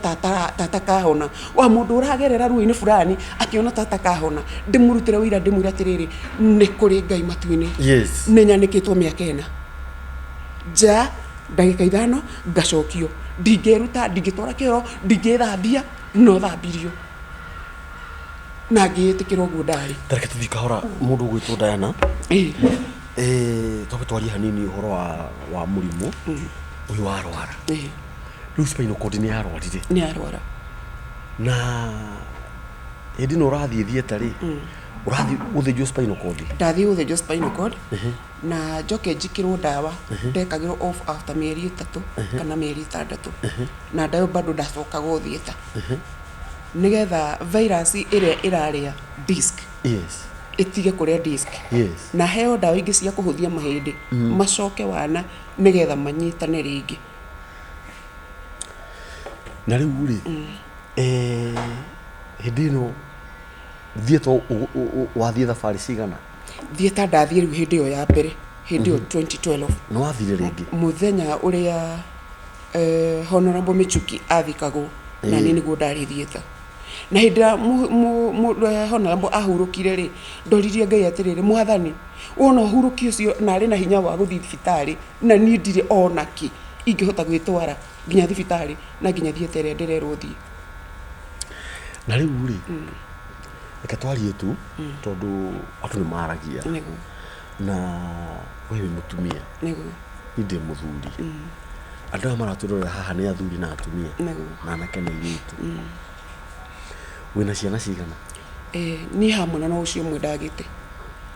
tata kahona, wa mũndũ ũragerera ruo-inĩ fulani akĩona tata kahona, ndĩmũrutĩre ũira ndĩmwĩre atĩrĩrĩ, nĩ kũrĩ Ngai matu-inĩ. Nĩ nyanĩkĩtwo mĩaka ĩna nja ndagĩka ithano ngacokio, ndingĩruta, ndingĩtwara kĩoro, ndingĩthambia, no thambirio na ngĩĩtĩkĩra ũguo ndarĩ. Tareke tũthiĩ kahora mũndũ ũgwĩtwo Diana. Twambe twarie hanini ũhoro wa mũrimũ ũyũ warwara. Rĩu spinal cord nĩ yarwarire. Nĩ yarwara. Na hĩndĩ ĩno ũrathiĩ theatre rĩ, Ũrathiĩ gũthĩnjwo spinal cord? Ndathiĩ gũthĩnjwo spinal cord na njoke njĩkĩrwo ndawa ndekagĩrwo off after mĩeri 3 kana mĩeri 6, na ndawa ĩyo bado ndacokaga theatre nĩgetha virus ĩrĩa ĩrarĩa disc ĩtige kũrĩa disc, na heo ndawa ingĩ cia kũhũthia mahĩndĩ macoke wana nĩgetha manyitane rĩngĩ. Na rĩu rĩ, hĩndĩ ĩno theatre wathiĩ thabarĩ cigana? Theatre ndathiĩ rĩu hĩndĩ ĩyo ya mbere, hĩndĩ ĩyo 2012. Nĩ wathire rĩngĩ? Mũthenya ũrĩa Honorable Michuki athikagwo na niĩ nĩguo ndarĩ theatre, na hĩndĩ ĩrĩa Honorable ahurũkire rĩ, ndoririe Ngai atĩrĩrĩ, Mwathani, wona ũhurũki ũcio na arĩ na hinya wa gũthiĩ thibitarĩ na niĩ ndirĩ ona kĩ ingĩhota gwĩtwara nginya thibitarĩ na nginya theatre ĩrĩa ndĩrerwo thiĩ. Na rĩu rĩ, reke twarie tu tondũ andũ nĩ maragia. Na we wĩ mũtumia, niĩ ndĩ mũthuri. Andũ aya maratwĩrorera haha nĩ athuri na atumia na anake na airĩtu. Wĩna ciana cigana? Niĩ hamwe na no ũcio ũmwe ndagĩte.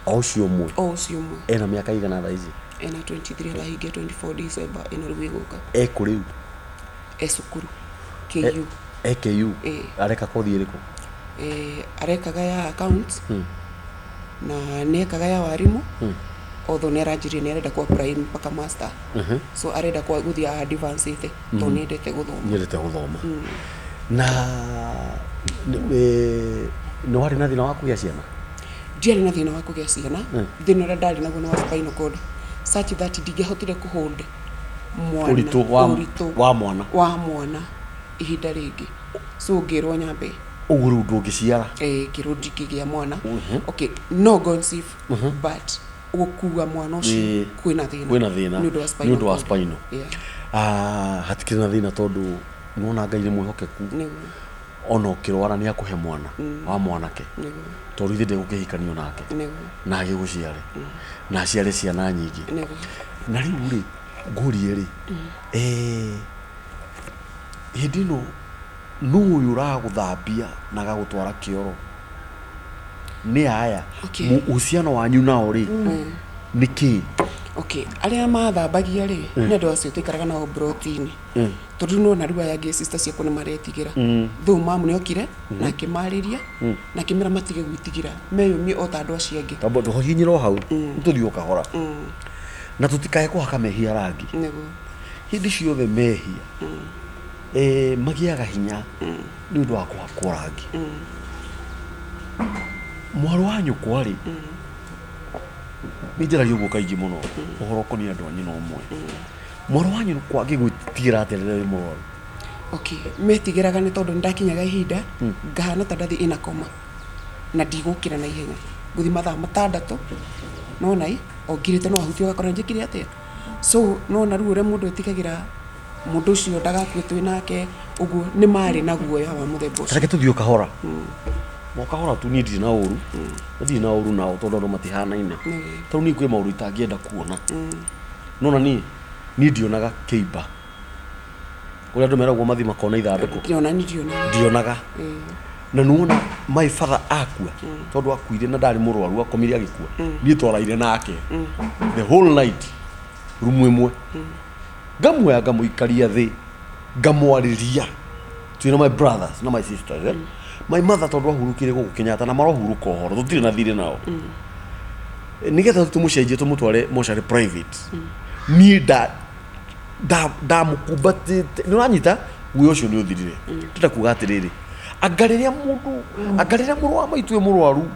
O ũcio ũmwe? O ũcio ũmwe. Ena mĩaka igana thaa ici? Ena 23, arahingia 24 December ĩno rĩu ĩgũka. Ekũ rĩu? E cukuru KU. E KU? Areka kothi ĩrĩkũ? Arekaga ya accounts na nĩ ekaga ya warimũ, although nĩ aranjĩrire nĩ arenda ku apply mpaka master, so arenda gũthiĩ advance tondũ nĩ endete gũthoma. Nĩ endete gũthoma. Na nĩ warĩ na thĩna wa kũgĩa ciana? Ndiarĩ na thĩna wa kũgĩa ciana. Thĩna ũrĩa ndarĩ naguo nĩ wa spinal cord, such that ndingĩahotire kũhold mwana. Ũritũ wa mwana. Wa mwana ihinda rĩngĩ, so ngĩrwo nyambe. Ũguo rĩu ndũngĩciara? Ngĩrwo ndingĩgĩa mwana. Okay, no conceive, but gũkua mwana ũcio kwĩna thĩna. Kwĩna thĩna. Nĩ ũndũ wa spinal nĩ ũndũ wa cord. Spinal. Hatikĩrĩ na thĩna tondũ nĩwona Ngai nĩ mwĩhokeku. Ona ũkĩrwara nĩ akũhe mwana wa mwanake, tondũ ithe ndegũkĩhikanio nake na agĩgũciare na aciare ciana nyingĩ. Na rĩu rĩ, ngũrie rĩ, hĩndĩ ĩno nũ ũyũ ũragũthambia na agagũtwara kĩoro? Nĩ aya? Uhusiano wanyu nao rĩ nĩ kĩĩ? Okay, arĩa mathambagia rĩ, nĩ andũ acio tũikaraga nao broti-inĩ, tondũ nĩwona rĩu aya angĩ sister ciakwa nĩ maretigĩra. Though mamu nĩ okire na akĩmarĩria na akĩmera matige gwĩtigĩra, meyũmie o ta andũ acio angĩ. Tamba tũhihinyĩre o hau, tũthiĩ o kahora na tũtikae kũhaka mehia rangi. Hĩndĩ ciothe mehia magĩaga hinya nĩ ũndũ wa kũhakwo rangi. Mwarĩ wa nyũkwa rĩ, nĩ njaragia ũguo kaingĩ mũno ũhoro ũkoniĩ andũ a nyina ũmwe. Mwarĩ wa nyũkwa angĩgwĩtigĩra atĩa rĩrĩa wĩ mũrwaru? Okay, metigĩraga nĩ tondũ nĩndakinyaga ihinda ngahana ta ndathiĩ ina koma na ndigũkĩra na ihenya, ngũthiĩ mathaa 6, nona ĩ o ngirĩte no ahutie ũgakora njĩkire atĩa. So nona rĩu ũrĩa mũndũ etigagĩra mũndũ ũcio ndagakue twĩ nake ũguo, nĩ marĩ na guoya wa mũthemba ũcio. Reke tũthiĩ o kahora, o kahora tu. Niĩ ndirĩ na ũru, ndirĩ na ũru nao tondũ andũ matihanaine. Tondũ niĩ kwĩ maũndũ itangĩenda kuona. Nona niĩ ndionaga kĩimba ũrĩa andũ meragwo mathiĩ makona ithandũkũ. Ona niĩ ndionaga. Ndionaga. Na nĩwona my father akua, tondũ akuire na ndarĩ mũrwaru, akomire agĩkua, niĩ twaraire nake the whole night rumu ĩmwe, ngamuoya ngamũikaria thĩ ngamwarĩria twĩna my brothers na my sisters, eh? My mother tondũ ahurũkire gũkũ Kenyatta na marohurũka ũhoro, tũtirĩ na thirĩ nao, nĩgetha tũmũcenjie tũmũtware mocarĩ private. Niĩ ndamũkumbatĩte, nĩ ũranyita, guoya ũcio nĩ ũthirire. Ndĩrenda kuga atĩrĩrĩ, anga rĩrĩa mũndũ, anga rĩrĩa mũrũ wa maitũ e mũrwaru,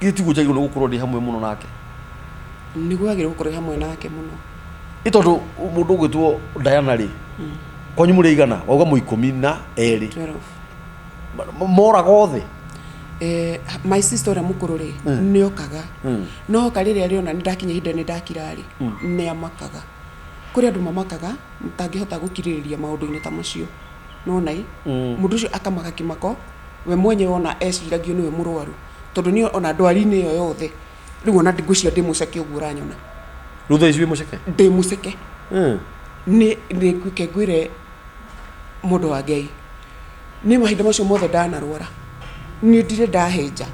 githĩ tiguo njagĩrĩirwo nĩ gũkorwo ndĩ hamwe mũno nake? Nĩguo wagĩrĩirwo gũkorwo hamwe nake mũno. Nĩ tondũ mũndũ ũgwĩtwo Diana rĩ, kwanyu mũrĩ aigana? Wauga mwĩ 12. 12. Moraga othe? My sister ũrĩa mũkũrũ rĩ, nĩ okaga, no oka rĩrĩa rĩona nĩ ndakinya ihinda nĩ ndakira rĩ, nĩ amakaga. Kũrĩ andũ mamakaga matangĩhota gũkirĩrĩria maũndũ-inĩ ta macio, nona ĩ mũndũ ũcio akamaka kĩmako we mwenyewe, ona eciragio nĩwe mũrwaru, tondũ niĩ ona ndwari-inĩ ĩyo yothe rĩu ona ngwĩciria ndĩ mũceke ũguo ũranyona. Rĩu thaa ici wĩ mũceke? Ndĩ mũceke. Nĩ reke ngwĩre, mũndũ wa Ngai, nĩ mahinda macio mothe ndanarwara. Niĩ ndirĩ ndahĩnja.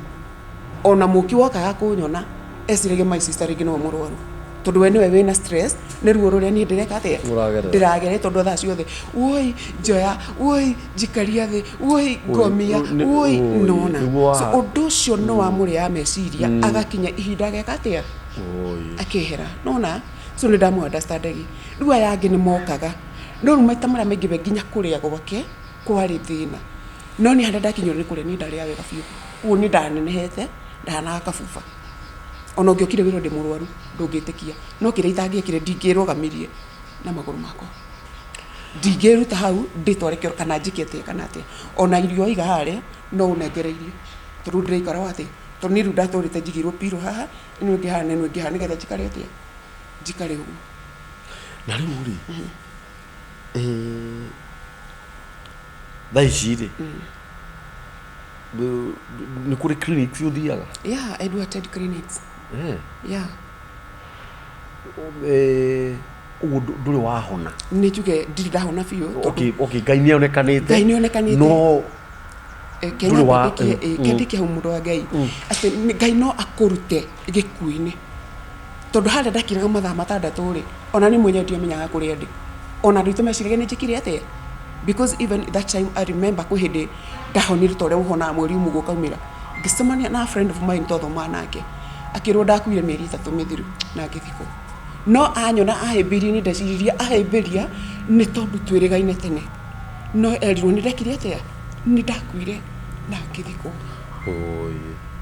Ona mũki wokaga kũnyona eciragia my sister rĩngĩ nĩwe mũrwaru, tondũ we nĩwe wĩna stress nĩ ruo rũrĩa niĩ ndĩreka atĩa? Ũragerera. Ndĩragerera, tondũ thaa ciothe, woi njoya, woi njikaria thĩ, woi ngomia, woi nona. So ũndũ ũcio nĩ wamũrĩaga meciria, agakinya ihinda ageka atĩa? Akehera, nona. So nĩ ndamũ understandagi. Rĩu aya angĩ nĩ mokaga, no rĩu maita marĩa maingĩ we nginya kũrĩa gwake kwarĩ thĩna. No niĩ harĩa ndakinyĩrwo nĩ kũrĩa, niĩ ndarĩaga wega biũ. Ũguo niĩ ndanenehete, ndahanaga kabuba. Ona ũngĩokire wĩrwo ndĩ mũrwaru, ndũngĩtĩkia. No kĩrĩa itangĩekire, ndingĩrũgamirie na magũrũ makwa. Ndingĩruta hau ndĩtware kĩoro kana njĩke atĩa kana atĩa. Ona irio waiga harĩa, no ũnengere irio. Tondũ ndĩraikara o atĩa? Tondũ niĩ rĩu ndatũrĩte njigĩirwo pillow haha, ĩno ĩngĩ haha na ĩno ĩngĩ haha nĩgetha njikare atĩa? Njikare ũguo. Na rĩu rĩ, thaa ici rĩ, nĩ kũrĩ clinics ũthiaga? Yeah, I do attend clinics. Yeah. Ũguo ndũrĩ wahona? Nĩ njuge ndirĩ ndahona biũ tondũ Okay, Ngai nĩ onekanĩte. Ngai nĩ onekanĩte. No Kenya ndũrĩ wa ndĩkie kendĩkie hau, mũndũ wa Ngai, atĩ Ngai no akũrute gĩkuũ-inĩ, tondũ harĩa ndakiraga mathaa 6 rĩ, ona niĩ mwenyewe ndiamenyaga kũrĩa ndĩ, ona andũ aitũ meciragia nĩ njĩkire atĩa, because even that time I remember kwĩ hĩndĩ ndahonire ta ũrĩa ũhonaga mweri ũmwe ũguo ũkaumĩra, ngĩcemania na a friend of mine twathomaga nake, akĩrwo ndakuire mĩeri 3 mĩthiru na ngĩthikwo, no anyona ahĩmbĩirie, nĩ ndeciririe ahĩmbĩria nĩ tondũ twĩrĩgaine tene, no erirwo nĩ ndekire atĩa, nĩ ndakuire na ngĩthikwo.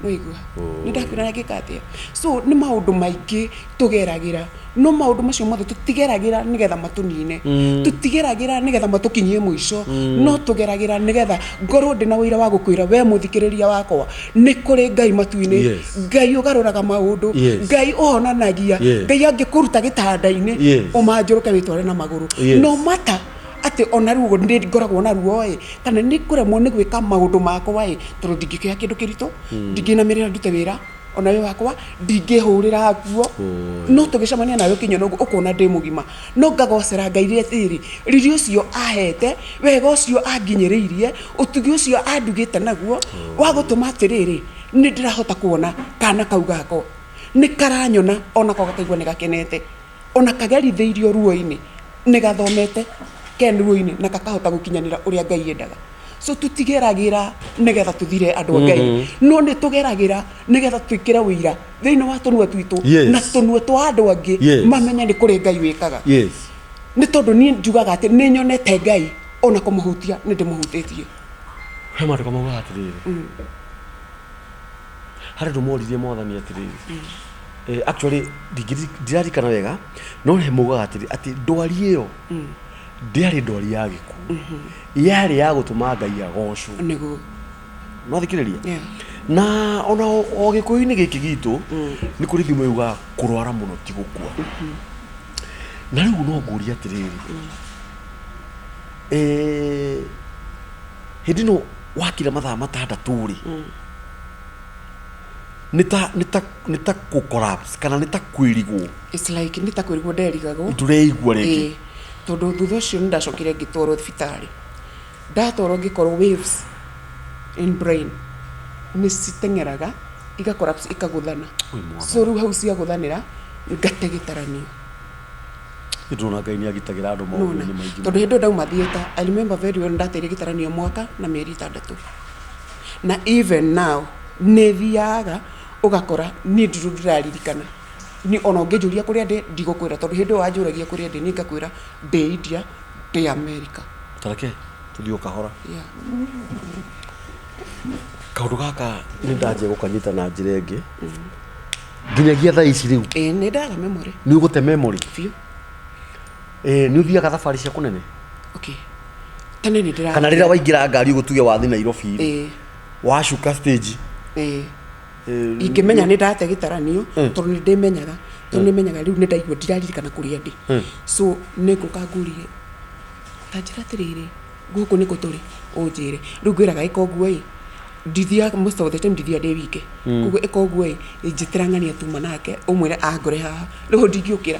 Nĩwaigua? Nĩ ndakuire na ngĩka atĩa? So nĩ maũndũ maingĩ tũgeragĩra, no maũndũ macio mothe tũtigeragĩra nĩgetha matũnine, tũtigeragĩra nĩgetha matũkinyie mũico, no tũgeragĩra nĩgetha ngorwo ndĩna ũira wa gũkwĩra we mũthikĩrĩria wakwa, nĩ kũrĩ Ngai matu-inĩ, Ngai ũgarũraga maũndũ, Ngai ũhonanagia, Ngai angĩkũruta gĩtanda-inĩ, ũmanjũrũke wĩtware na magũrũ. No matter atĩ ona rĩu ũguo nĩ ngoragwo na ruo ĩ, kana nĩ ngũremwo nĩ gwĩka maũndũ makwa ĩ, tondũ ndingĩkĩoya kĩndũ kĩritũ, ndingĩinamĩrĩra ndute wĩra ona wĩ wakwa, ndingĩhũrĩra nguo, no tũgĩcemania nawe ũkĩnyona ũguo ũkona ndĩ mũgima, no ngagocera Ngai rĩrĩ riri ũcio ahete, wega ũcio anginyĩrĩirie, ũtugi ũcio andugĩte naguo wa gũtũma atĩrĩrĩ, nĩ ndĩrahota kuona kana kau gakwa nĩ karanyona, onako gakaigua nĩ gakenete, ona kagerithĩirio ruo-inĩ, nĩ gathomete ke ruo-inĩ na kakahota gũkinyanĩra ũrĩa Ngai endaga. So tũtigeragĩra nĩgetha tũthire, andũ a Ngai, no nĩ tũgeragĩra nĩgetha twĩkĩre ũira thĩinĩ wa tũnua twitũ na tũnua twa andũ angĩ, mamenye nĩ kũrĩ Ngai wĩkaga. Nĩ tondũ niĩ njugaga atĩ nĩ nyonete Ngai, ona kũmũhutia nĩ ndĩmũhutĩtie. He maandĩko maugaga atĩrĩrĩ, harĩ andũ moririe Mwathani atĩrĩrĩ, actually ndiraririkana wega, no he maugaga atĩrĩ, atĩ ndwari ĩyo ndĩarĩ ndwari ya gĩkuũ, yarĩ ya gũtũma Ngai agocwo. Nĩguo. Nwathikĩrĩria? Yeah. Na ona o gĩkũyũ-inĩ gĩkĩ gitũ nĩ kũrĩ thimo yugaga kũrwara mũno ti gũkua. Na rĩu no ngũrie atĩrĩrĩ, hĩndĩ ĩno wakira mathaa 6 rĩ, nĩ ta kũ collapse kana nĩ ta kwĩrigwo? It's like nĩ ta kwĩrigwo nderigagwo. Ndũreigua rĩngĩ. Ĩĩ, tondũ thutha ũcio nĩ ndacokire ngĩtwarwo thibitarĩ. Ndatwarwo ngĩkorwo waves in brain nĩ citeng'eraga iga collapse, ikagũthana. Oi, Mwathani. So rĩu hau ciagũthanĩra ngate gĩtaranio. Nĩ ndĩrona Ngai nĩ agitagĩra andũ Nona maũndũ-inĩ maingĩ. Tondũ hĩndĩ ĩyo ndauma theatre, I remember very well, ndateire gĩtaranio mwaka na mĩeri 6, na even now nĩ thiaga ũgakora niĩ ndirũ ndĩraririkana. Ni ona ũngĩnjũria kũrĩa ndĩ, ndigũkwĩra, tondũ hĩndĩ ĩyo wanjũragia kũrĩa ndĩ, niĩ ngakwĩra ndĩ India, ndĩ America. Tareke tũthiĩ o kahora. Kaũndũ gaka nĩ ndanjia gũkanyita na njĩra ĩngĩ nginyagia thaa ici rĩu. Ĩĩ, nĩ ndaga memory. Nĩ ũgũte memory? Biũ. Nĩ ũthiaga thabarĩ cia kũnene? Okay, tene nĩ ndĩra Kana rĩrĩa waingĩra ngari ũguo, tuge wathi Nairobi rĩ, wacuka stage, Ĩĩ, ingĩmenya nĩ ndate gĩtaranio, tondũ nĩ ndĩmenyaga, tondũ nĩ menyaga rĩu nĩ ndaigua ndiraririkana kũrĩa ndĩ, so nĩ ngũka ngũrie, ta njĩra atĩrĩrĩ, gũkũ nĩkũ tũrĩ? Ũnjĩre. Rĩu ngwĩraga ĩka ũguo ĩ, ndithiaga most of the time, ndithiaga ndĩ wike, koguo ĩka ũguo ĩ, njĩtĩra ng'ania tuma nake, ũmwĩre angore haha. Rĩu hau ndingĩũkĩra.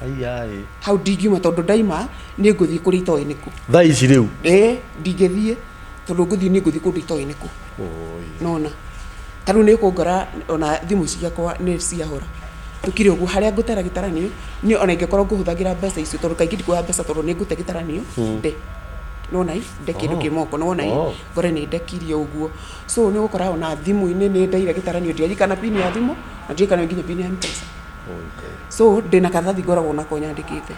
Aiyaĩ. Hau ndingiuma, tondũ ndaima nĩ ngũthiĩ kũrĩa itoĩ nĩkũ. Thaa ici rĩu? Ĩĩ, ndingĩthiĩ, tondũ ngũthiĩ, nĩ ngũthiĩ kũndũ itoĩ nĩkũ. Nona ta rĩu nĩ kũngora ona thimũ ciakwa nĩ ciahora tũkire ũguo harĩa ngũtera gĩtaranio niĩ ona ingĩkorwo ngũhũthagĩra mbeca icio tondũ kaingĩ ndikuoya mbeca tondũ nĩ ngũte gĩtaranio nde nona i nde kĩndũ kĩ moko nona i ngore nĩ ndekirie ũguo. So nĩ ũgũkora ona thimũ-inĩ nĩ ndeire gĩtaranio ndiririkana pin ya thimũ na ndirikana nginya pin ya Mpesa. So ndĩna karatathi ngoragwo nako nyandĩkĩte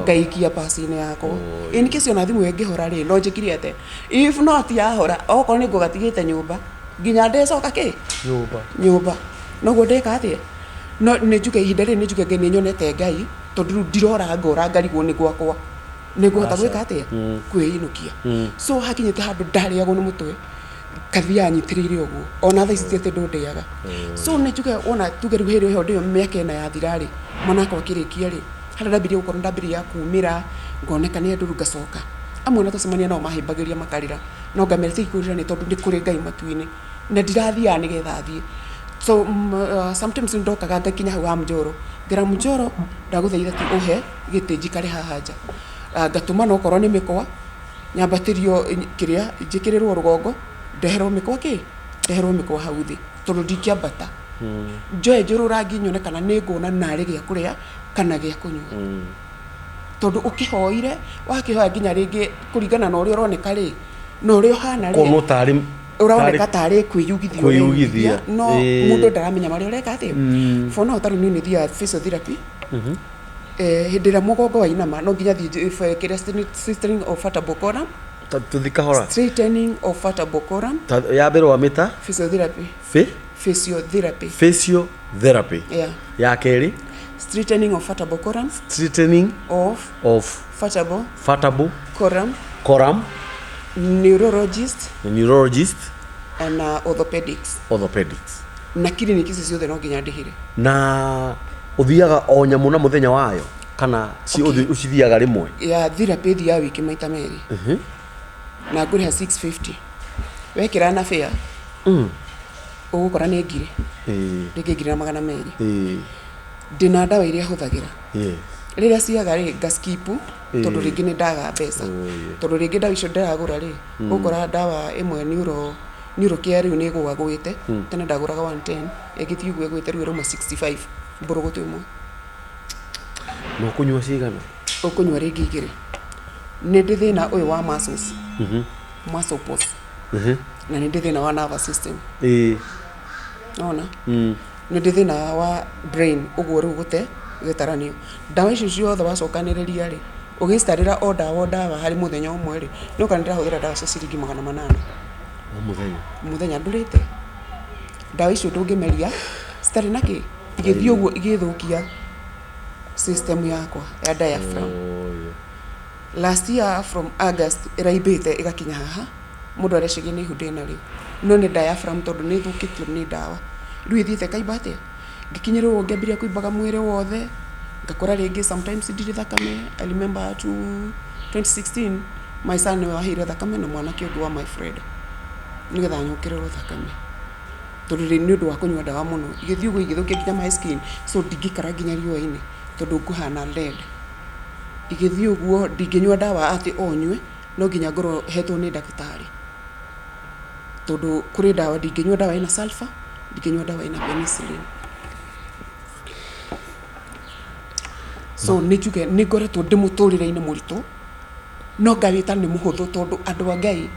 ngaikia pasi-inĩ yakwa. In case ona thimũ ĩngĩhora rĩ, no njĩkire atĩa? If not yahora, okorwo nĩ ngũgatigĩte nyũmba nginya ndĩcoka kĩ? Nyũmba. Nyũmba. Noguo ndĩka atĩa? No nĩ njuge ihinda rĩrĩ nĩ njuge nĩ nyonete Ngai tondũ rĩu ndirora ngora ngarigwo nĩ gwakwa. Nĩ ngũhota gwĩka atĩa? Kwĩinũkia. So hakinyĩte handũ ndarĩagwo nĩ mũtwe ngathiaga nyitĩrĩire ũguo ona thaa ici ti atĩ ndũndĩaga. So nĩ njuge wona tuge rĩu hĩndĩ ĩyo ndĩyo mĩaka ĩna yathira rĩ, mwana wakwa akĩrĩkia rĩ, harĩa ndambirie gũkorwo ndambirie kumĩra ngoneka nĩ andũ rĩu ngacoka. Amwe ona twacemania nao mahĩmbagĩria makarĩra no ngamera tigai kũrĩra nĩ tondũ nĩ kũrĩ Ngai matu-inĩ na ndirathiaga nĩgetha thiĩ. So sometimes nĩ ndokaga ngakinya hau ha Mjoro ngera Mjoro ndagũthaitha tu ũhe gĩtĩ njikare haha nja. Ngatũma okorwo nĩ mĩkwa nyambatĩrio kĩrĩa njĩkĩrĩrwo rũgongo ndeherwo mĩkwa kĩ ndeherwo mĩkwa hau thĩ tondũ ndingĩambata. Njoe njũrũrangi nyone kana nĩ nguona narĩ gĩa kũrĩa kana gĩa kũnyua. Tondũ ũkĩhoire wakĩhoya nginya rĩngĩ kũringana na ũrĩa ũroneka rĩ na ũrĩa ũhana rĩ Kuonwo tarĩ ũroneka tarĩ kwĩyugithia Kwĩyugithia. no mũndũ ndaramenya marĩa ũreka atĩa. For now tarĩu niĩ nĩ thiaga physiotherapy. Hĩndĩ ĩrĩa mũgongo wainama no nginya thiĩ kĩrĩa straightening of vertebral column. Tũthi kahora. Straightening of vertebral column. Ya mbere wamĩta? Physiotherapy. Physiotherapy. Physiotherapy. Yeah. Ya kerĩ? Straightening of vertebral column. Straightening of of vertebral vertebral column. Column. Neurologist. Neurologist. And orthopedics. Orthopedics. Na clinic ici ciothe no nginya ndĩhĩre. Na ũthiaga o nyamũ na mũthenya wayo kana Okay. ũcithiaga rĩmwe? Ya therapy thiaga wiki maita merĩ. Na ngũrĩha 650. Wekĩra na fare. Ũgũkora nĩ ngiri. Rĩngĩ ngiri na magana merĩ. Ndĩna ndawa iria hũthagĩra. Rĩrĩa ciaga rĩ ngaskip tondũ rĩngĩ nĩ ndaga mbeca. Tondũ rĩngĩ ndawa icio ndĩragũra rĩ, ũgũkora ndawa ĩmwe neuro care rĩu nĩ ĩgũagũĩte. Tene ndagũraga 110, ĩngĩthiĩ ũguo ĩgũĩte rĩu ĩrauma 65 mbũrũgũtũ ĩmwe. Na ũkũnyua cigana? Ũkũnyua rĩngĩ igĩrĩ. Nĩ ndĩ thĩna ũyũ wa muscles. Muscle pulse. Na nĩ ndĩ thĩna wa nervous system. Nona? Nĩ ndĩ thĩna wa brain ũguo rĩu gũte gĩtaranio. Ndawa icio ciothe wacokanĩrĩria rĩ, ũgĩcitarĩra o ndawa o ndawa harĩ mũthenya ũmwe rĩ, nĩ ũkona ndĩrahũthĩra ndawa cia ciringi magana manana. O mũthenya? Mũthenya ndũrĩte. Ndawa icio ndũngĩmeria citarĩ na kĩ? Igĩthiĩ ũguo igĩthũkia system yakwa ya diaphragm. Last year from August ĩraimbĩte ĩgakinya haha mũndũ areciria nĩ ihu ndĩnarĩo no nĩ diaphragm tondũ nĩ ĩthũkĩtio nĩ ndawa. Rĩu ĩthiĩte ĩkaimba atĩa? Ngĩkinyĩrĩrwo ngĩambĩrĩria kũimbaga mwĩrĩ wothe ngakora rĩngĩ sometimes ndirĩ thakame. I remember 2016 my son nĩwe waheire thakame na mwanake ũngĩ wa my friend nĩgetha nyongererwo thakame tondũ nĩ ũndũ wa kũnyua ndawa mũno. Igĩthiĩ ũguo igĩthũkia nginya my skin so ndingĩikara nginya riũa-inĩ tondũ ngũhana red. Igĩthiĩ ũguo ndingĩnyua ndawa atĩ o nyue no nginya ngorwo hetwo nĩ ndagĩtarĩ tondũ kũrĩ ndawa ndingĩnyua ndawa ĩna sulfur, ndingĩnyua ndawa ĩna penicillin. So nĩ njuge nĩ ngoretwo ndĩ mũtũrĩre-inĩ mũritũ no ngawĩta nĩ mũhũthũ tondũ andũ a Ngai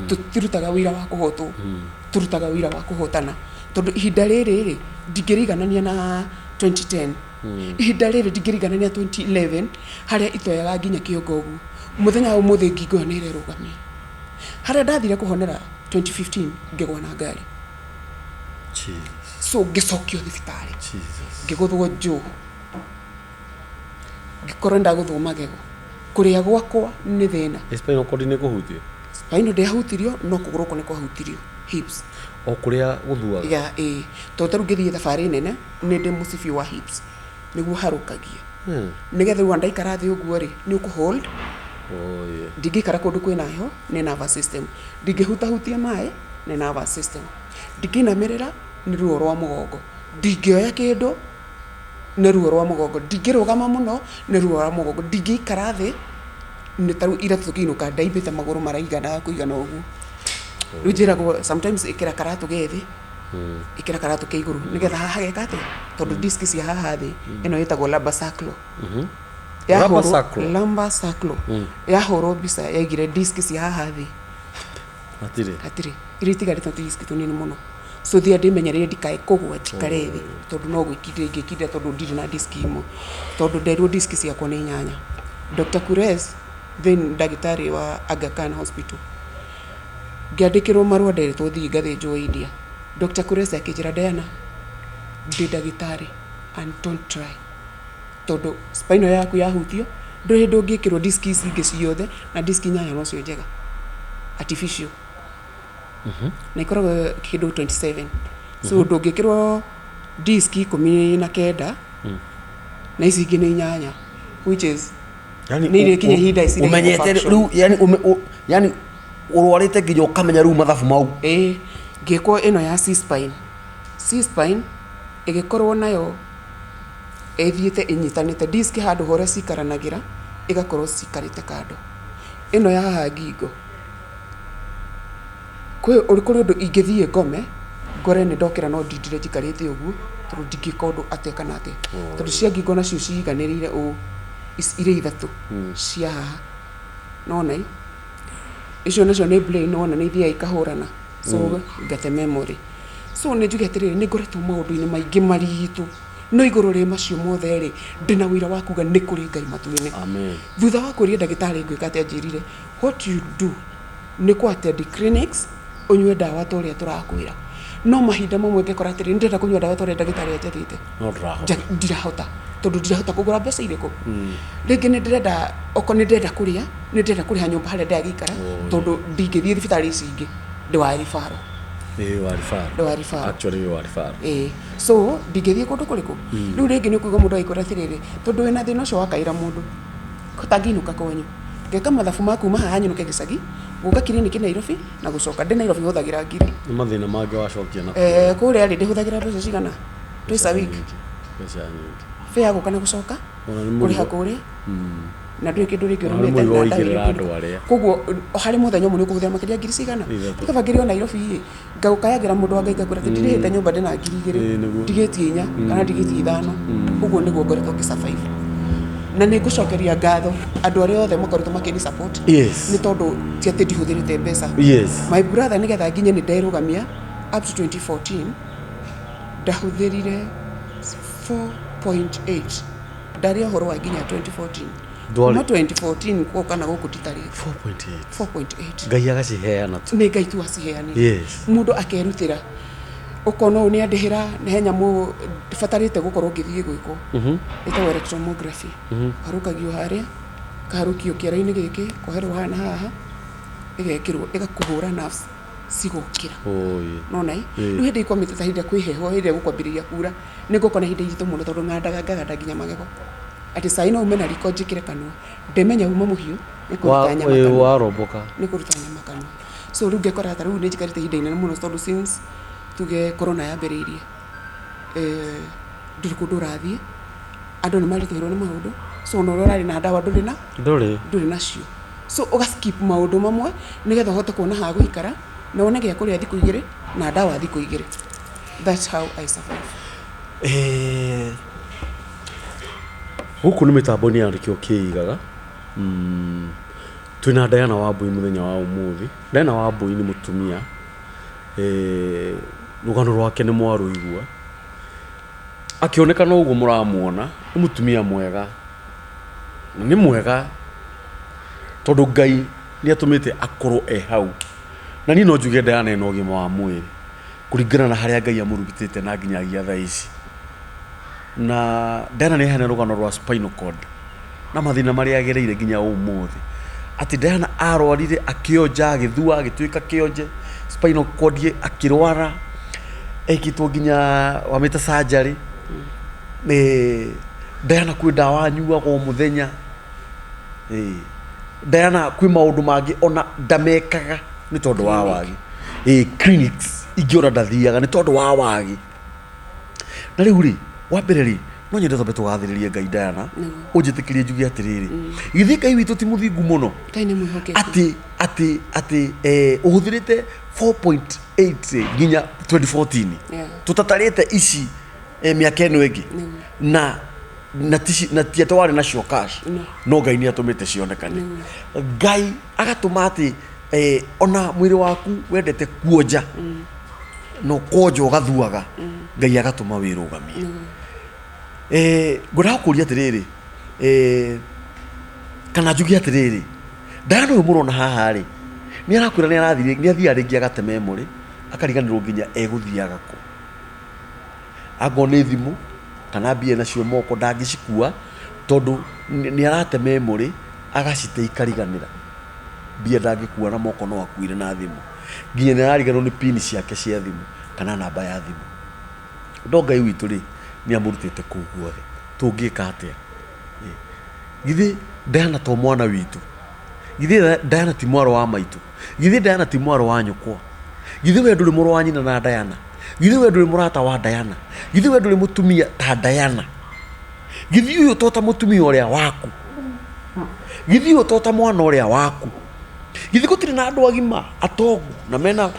tũtirutaga wĩra wa kũhotwo, tũrutaga wĩra wa kũhotana. Tondũ ihinda rĩrĩ rĩ ndingĩriganania na 2010. Ihinda rĩrĩ ndingĩriganania 2011 harĩa itoyaga nginya kĩongo ũguo. Mũthenya wa ũmũthĩ ngingo ĩyo nĩ ĩrerũgamia. Harĩa ndathire kũhonera 2015 ngĩgwa na ngari. So ngĩcokio thibitarĩ. Ngĩgũthwo njũũ. Ngĩkorwo ndagũthwo magego. Kũrĩa gwakwa nĩ thĩna. Spinal cord nĩ kũhutio? Spinal ndĩahutirio no kũgũrũ gũkũ nĩ kwahutirio. Hips. O kũrĩa gũthuaga? Ya, ĩĩ. Tondũ ta rĩu ngĩthiĩ thabarĩ nene nĩ ndĩ mũcibi wa hips. Nĩguo harũkagia. Nĩgetha rĩu ndaikara thĩ ũguo rĩ, nĩ ũkũ hold. Ndingĩikara kũndũ kwĩna heho nĩ nervous system. Ndingĩhutahutia maĩ nĩ nervous system. Ndingĩinamĩrĩra nĩ ruo rwa mũgongo. Ndingĩoya kĩndũ nĩ ruo rwa mũgongo. Ndingĩrũgama mũno nĩ ruo rwa mũgongo. Ndingĩikara thĩ nĩ ta rĩu ira tũkĩinũka ndaimbĩte magũrũ maraigana kũigana ũguo. Rĩu njĩragwo sometimes ĩkĩra karatũ ge thĩ, ĩkĩra karatũ ke igũrũ, nĩgetha haha geka atĩa, tondũ disc cia haha thĩ ĩno ĩtagwo lumbar sacral. Lumbar sacral. Lumbar sacral. Yahũrwo mbica yaigire disc cia haha thĩ Hatirĩ. Hatirĩ, iria itigarĩte nĩ disc tũnini mũno. So thia ndĩmenyereire ndikae kũgwa njikare thĩ, tondũ no gwĩkindĩra ingĩkindĩra, tondũ ndirĩ na disc imwe, tondũ nderirwo disc ciakwa nĩ inyanya. Dr. Kures, then ndagĩtarĩ wa Aga Khan Hospital, ngĩandĩkĩrwo marũa, nderĩtwo thiĩ ngathĩnjwo India. Dr. Kures akĩnjĩra, "Diana, ndĩ ndagĩtarĩ and don't try, tondũ spinal yaku yahutio ndũrĩ hĩndĩ ũngĩkĩrwo disc ici ingĩ ciothe, na disc inyanya nocio njega artificial, na ikoragwo kĩndũ 27. So ndũngĩkĩrwo disc 19 na ici ingĩ nĩ inyanya, which is Yani nĩ irĩkinya ihinda icirege umenyete kũ-function. Rĩu yani yani ũrwarĩte nginya ũkamenya rĩu mathabu mau. Ĩĩ, ngĩkwo ĩno ya C-spine. C-spine ĩgĩkorwo nayo ĩthiĩte ĩnyitanĩte disc handũ horĩa cikaranagĩra, ĩgakorwo cikarĩte kando. Ĩno ya haha ngingo, kwĩ kũrĩ ũndũ ingĩthiĩ ngome ngore nĩ ndokĩra, no ndindire njikarĩte ũguo, tondũ ndingĩka ũndũ atĩa kana atĩa, tondũ cia ngingo nacio ciiganĩrĩire ũũ irĩ ithatũ cia haha. Nona icio nacio nĩ brain, wona nĩ ithiaga ikahũrana, so ngate memory. So nĩ njuge atĩrĩrĩ, nĩ ngoretwo maũndũ-inĩ maingĩ maritũ, no igũrũ rĩ macio mothe rĩ, ndĩna ũira wa kuga nĩ kũrĩ Ngai matu-inĩ. Amen. Thutha wa kũria ndagĩtarĩ ngwĩka atĩa, anjĩrire, "What you do nĩ kũ attend clinics, ũnyue ndawa ta ũrĩa tũrakwĩra." No mahinda mamwe ngekora atĩrĩ, ndĩrenda kũnyua ndawa ta ũrĩa ndagĩtarĩ anjathĩte. No ndũrahota. Ndirahota, tondũ ndirahota kũgũra mbeca irĩkũ. Rĩngĩ nĩ ndĩrenda, okorwo nĩ ndĩrenda kũrĩa, nĩ ndĩrenda kũrĩha nyũmba harĩa ndĩragĩikara, tondũ ndingĩthiĩ thibitarĩ ici ingĩ, ndĩ wa referral. Ĩĩ, wa referral. Ndĩ wa referral. Actually wĩ wa referral. Ĩĩ, so ndingĩthiĩ kũndũ kũrĩkũ. Rĩu rĩngĩ nĩ ũkũigua mũndũ agĩkwĩra atĩrĩrĩ, tondũ wĩna thĩna ũcio wakaĩra mũndũ ũtangĩinũka kwanyu, ngeka mathabu ma kuma haha nyinũke gĩcagi, gũka kiriniki Nairobi na gũcoka. Ndĩ Nairobi hũthagĩra ngiri. Nĩ mathĩna mangĩ wacokia na Kũrĩa rĩ, ndĩhũthagĩra mbeca cigana twice a week? Mbeca nyingĩ. Fare gũka na gũcoka, Ona nĩ kũrĩha mũrigo. kũrĩa, na ndũrĩ kĩndũ rĩngĩ Ona nĩ ũrũmĩte mũrigo na ndawa ũigĩrĩra iria andũ arĩa. Koguo harĩ mũthenya ũmwe nĩ ũkũhũthĩra makĩria ngiri cigana. 3. Ikaba ngĩrĩ o Nairobi ĩ, ngagũkayagĩra mũndũ wa Ngai, ngakwĩra atĩ ndirĩhĩte nyũmba, ndĩna 2000, Ĩĩ, nĩguo. ndigĩtie 4 kana ndigĩtie 5. Ũguo nĩguo ngoretwo ngĩ survive, na nĩ ngũcokeria ngatho andũ arĩa othe makoretwo makĩni support, nĩ tondũ ti atĩ ndihũthĩrĩte mbeca. My brother, nĩgetha nginye nĩ nderũgamia up to 2014, ndahũthĩrire 4.8 ndarĩ ũhoro wa nginya 2014. Ndwarĩ- Kuma 2014 gũka na gũkũ nditarĩte. 4.8. 4.8. Ngai agaciheana tu. Nĩ Ngai tu aciheanire. Mũndũ akerutĩra, ũkona ũũ nĩ andĩhĩra nĩ he nyamũ batarĩte gũkorwo ngĩthiĩ gwĩkwo, ĩtagwo electromyography. Harũkagio harĩa, kaharũkio kĩara-inĩ gĩkĩ, koherwo haha na haha, ĩgekĩrwo, ĩgakũhũra nerves cigokĩra. Oi. Nona ĩ? Ĩĩ. Rĩu hĩndĩ ikwamĩte ta hĩndĩ ĩrĩa kwĩ heho, hĩndĩ ĩrĩa gũkwambĩrĩria kura, nĩ ngũkorwo na ihinda iritũ mũno, tondũ ng'andaga ngaganda nginya magego, atĩ cai no ume na riko njĩkĩre kanua, ndemenya uma mũhiũ nĩ kũruta nyama kanua. Waromboka. Nĩ kũruta nyama kanua. So rĩu ngekora ta rĩu nĩ njikarĩte ihinda inene mũno, tondũ since tuge corona yambĩrĩirie, ndũrĩ kũndũ ũrathiĩ, andũ nĩ maritũhĩrwo nĩ maũndũ, so ona ũrĩa ũrarĩ na ndawa ndũrĩ na Ndũrĩ. Ndũrĩ nacio. So ũga skip maũndũ mamwe nĩgetha ũhote kuona ha gũikara na wone gĩa kũrĩa thikũ 2 na ndawa thikũ 2. That's how I survive. Gũkũ nĩ mĩtambo-inĩ ya nĩkĩo kĩigaga. Twĩna Diana Wambui mũthenya wa ũmũthĩ. Diana Wambui nĩ mũtumia, rũgano rwake nĩ mwarũigua. Akĩoneka no ũguo mũramuona, nĩ mũtumia mwega. Na nĩ mwega tondũ Ngai nĩ atũmĩte akorwo e hau. Na niĩ no njuge Diana ena ũgima wa mwĩrĩ kũringana na harĩa Ngai amũrutĩte na nginyagia thaa ici. Na Diana nĩ aheana rũgano rwa spinal cord na mathĩna marĩa agereire nginya ũmũthĩ. Atĩ Diana arwarire akĩonja, agĩthua, agĩtuĩka kĩonje, spinal cord akĩrwara, ekĩtwo nginya wamĩta surgery. Diana kwĩ ndawa anyuaga o mũthenya. Diana kwĩ maũndũ mangĩ ona ndamekaga nĩ tondũ wa wagi. Clinics ingĩ ona ndathiaga nĩ tondũ wa wagi. Na rĩu rĩ, wa mbere rĩ, No nyende twambe tũgathĩrĩrie Ngai Diana. Nĩguo. Ũnjĩtĩkĩrie njuge atĩrĩrĩ, githĩ Ngai witũ ti mũthingu mũno? Ngai nĩ mwĩhokeku. Atĩ ũhũthĩrĩte 4.8 nginya 2014. Tũtatarĩte ici mĩaka ĩno ĩngĩ. Nĩguo. Na ti atĩ warĩ nacio cash. No. No Ngai nĩ atũmĩte cionekane. Ngai agatũma atĩ ona mwĩrĩ waku wendete kuonja, no kwonja ũgathuaga, Ngai agatũma wĩrũgamie. Ngwendaga gũkũria atĩrĩrĩ, kana njuge atĩrĩrĩ, Diana ũyũ mũrona haha rĩ, nĩ arakwĩra nĩ arathire, nĩ athiaga rĩngĩ agate memory, akariganĩrwo nginya egũthiaga kũ. Angorwo nĩ thimũ kana mbia nacio moko ndangĩcikua, tondũ nĩ arate memory agacite ikariganĩra. Mbia ndangĩkua na moko no akuire na thimũ. Nginya nĩ arariganĩrwo nĩ pin ciake cia thimũ kana namba ya thimũ. No Ngai witũ rĩ, nĩ amũrutĩte kũu guothe. Tũngĩka atĩa? Githĩ Diana to mwana witũ? Githĩ Diana ti mwarĩ wa maitũ? Githĩ Diana ti mwarĩ wa nyũkwa? Githĩ we ndũrĩ mũrũ wa nyina na Diana? Githĩ we ndũrĩ mũrata wa Diana? Githĩ we ndũrĩ mũtumia ta Diana? Githĩ ũyũ to ta mũtumia ũrĩa waku? Githĩ ũyũ to ta mwana ũrĩa waku? Githĩ gũtirĩ na andũ agima atongu na mena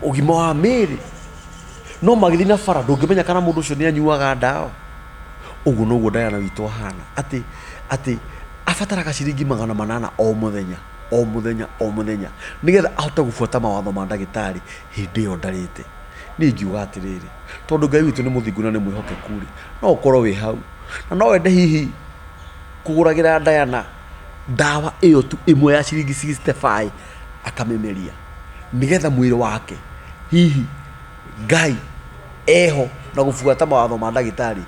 ũgima wa mĩĩrĩ, no magĩthiĩ na bara ndũngĩmenya kana mũndũ ũcio nĩ anyuaga ndawa? Ũguo noguo Diana witũ ahana, atĩ abataraga ciringi 800 o mũthenya, o mũthenya, o mũthenya, nĩgetha ahote gũbuata mawatho ma ndagĩtarĩ hĩndĩ ĩyo ndarĩte. Niĩ ingiuga atĩrĩrĩ, tondũ Ngai witũ nĩ mũthingu na nĩ mwĩhokeku rĩ, no ũkorwo wĩ hau, na no wende hihi kũgũragĩra Diana ndawa ĩyo tu ĩmwe ya ciringi 65 akamĩmeria, nĩgetha mwĩrĩ wake hihi Ngai eho na gũbuata mawatho ma ndagĩtarĩ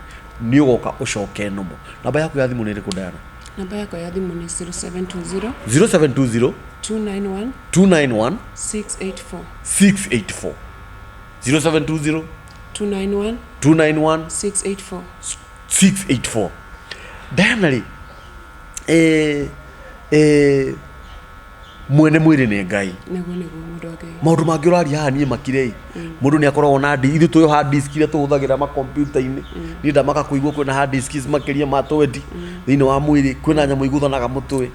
nĩ ũgoka ũcoke nomo. Namba yaku ya thimũ nĩ ĩrĩkũ Diana? Namba yakwa ya thimũ nĩ 0720 0720 291 291 684. 684. 0720 291 291 684. 684. Diana rĩ, mwene mwĩrĩ nĩ Ngai. Nĩguo, nĩguo, mũndũ wa Ngai. Maũndũ mangĩ ũraria haha niĩ makire ĩ. Mũndũ nĩ akoragwo na ithuĩ tũĩ hard disk iria tũhũthagĩra makompiuta-inĩ. Niĩ ndamaka kũigua kwĩna hard disk makĩria ma 20 thĩinĩ wa mwĩrĩ, kwĩna nyamũ igũthanaga mũtwe.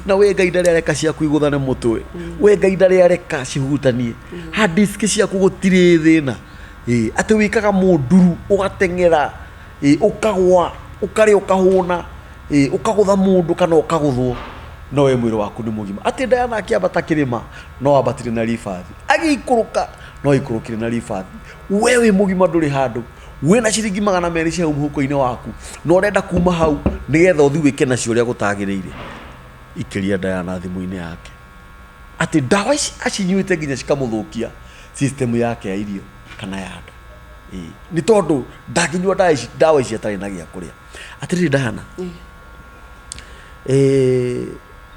Na we Ngai ndarĩ areka ciaku igũthane mũtwe. We Ngai ndarĩ areka cihutanie. Hard disk ciaku gũtirĩ thĩna. Atĩ wĩkaga mũnduru, ũgateng'era, ũkagwa, ũkarĩa ũkahũna, ũkagũtha mũndũ kana ũkagũthwo, no we mwĩrĩ waku nĩ mũgima. Atĩ Diana akĩambata kĩrĩma, no ambatire na ribathi. Agĩikũrũka, no aikũrũkire na ribathi. We wĩ mũgima ndũrĩ handũ. Wĩna ciringi 200 cia mũhuko-inĩ waku, na ũrenda kuma hau nĩgetha ũthiĩ wĩke nacio ũrĩa gũtagĩrĩire. Ikĩria Diana thimũ-inĩ yake. Atĩ ndawa ici acinyuĩte nginya cikamũthũkia system yake ya irio kana ya nda. Nĩ tondũ ndangĩnyua ndawa ici atarĩ na gĩa kũrĩa. Atĩrĩrĩ Diana,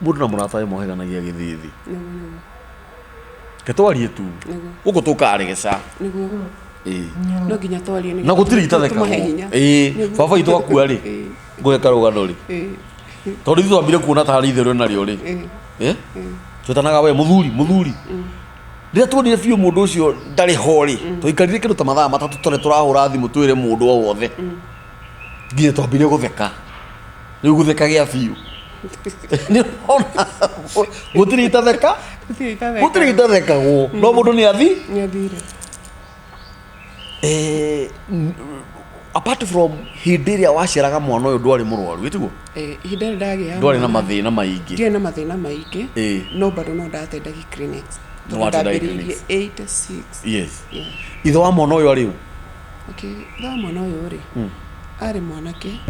mũndũ na mũratawe mohĩganagia gĩthithi. Nĩguo, nĩguo. Ke twarie tu. Nĩguo. Gũkũ tũkaregeca. Nĩguo. No nginya twarie nĩguo Na gũtirĩ itathekagwo. tũmahe hinya. Nĩguo. Baba witũ akua rĩ, ngũhe karũgano rĩ. Tondũ ithuĩ twambire kuona tarĩ itherũ narĩo rĩ. Twetanaga we mũthuri, mũthuri. Rĩrĩa tuonire biũ mũndũ ũcio ndarĩ ho rĩ, twaikarire kĩndũ ta mathaa 3 tũtarĩ tũrahũra thimũ twĩre mũndũ o wothe. Nginya twambire gũtheka. Rĩu gũtheka gĩa biũ. Nĩ ũrona, gũtirĩ itatheka, Gũtirĩ itatheka. gũtirĩ itathekagwo. No mũndũ nĩ athi? Nĩ athire. Apart from hĩndĩ ĩrĩa waciaraga mwana ũyũ ndwarĩ mũrwaru, ĩtiguo? Ihinda rĩrĩa ndagĩa Ndwarĩ na mwana, mathĩna maingĩ. Ndiarĩ na mathĩna maingĩ. No bado no ndatendagia clinics. No Tondũ watendagia ndambĩrĩirie clinics. 86. Yes. Yeah. Ithe wa mwana ũyũ arĩ ũ? Okay, ithe wa mwana ũyũ rĩ, arĩ mwanake.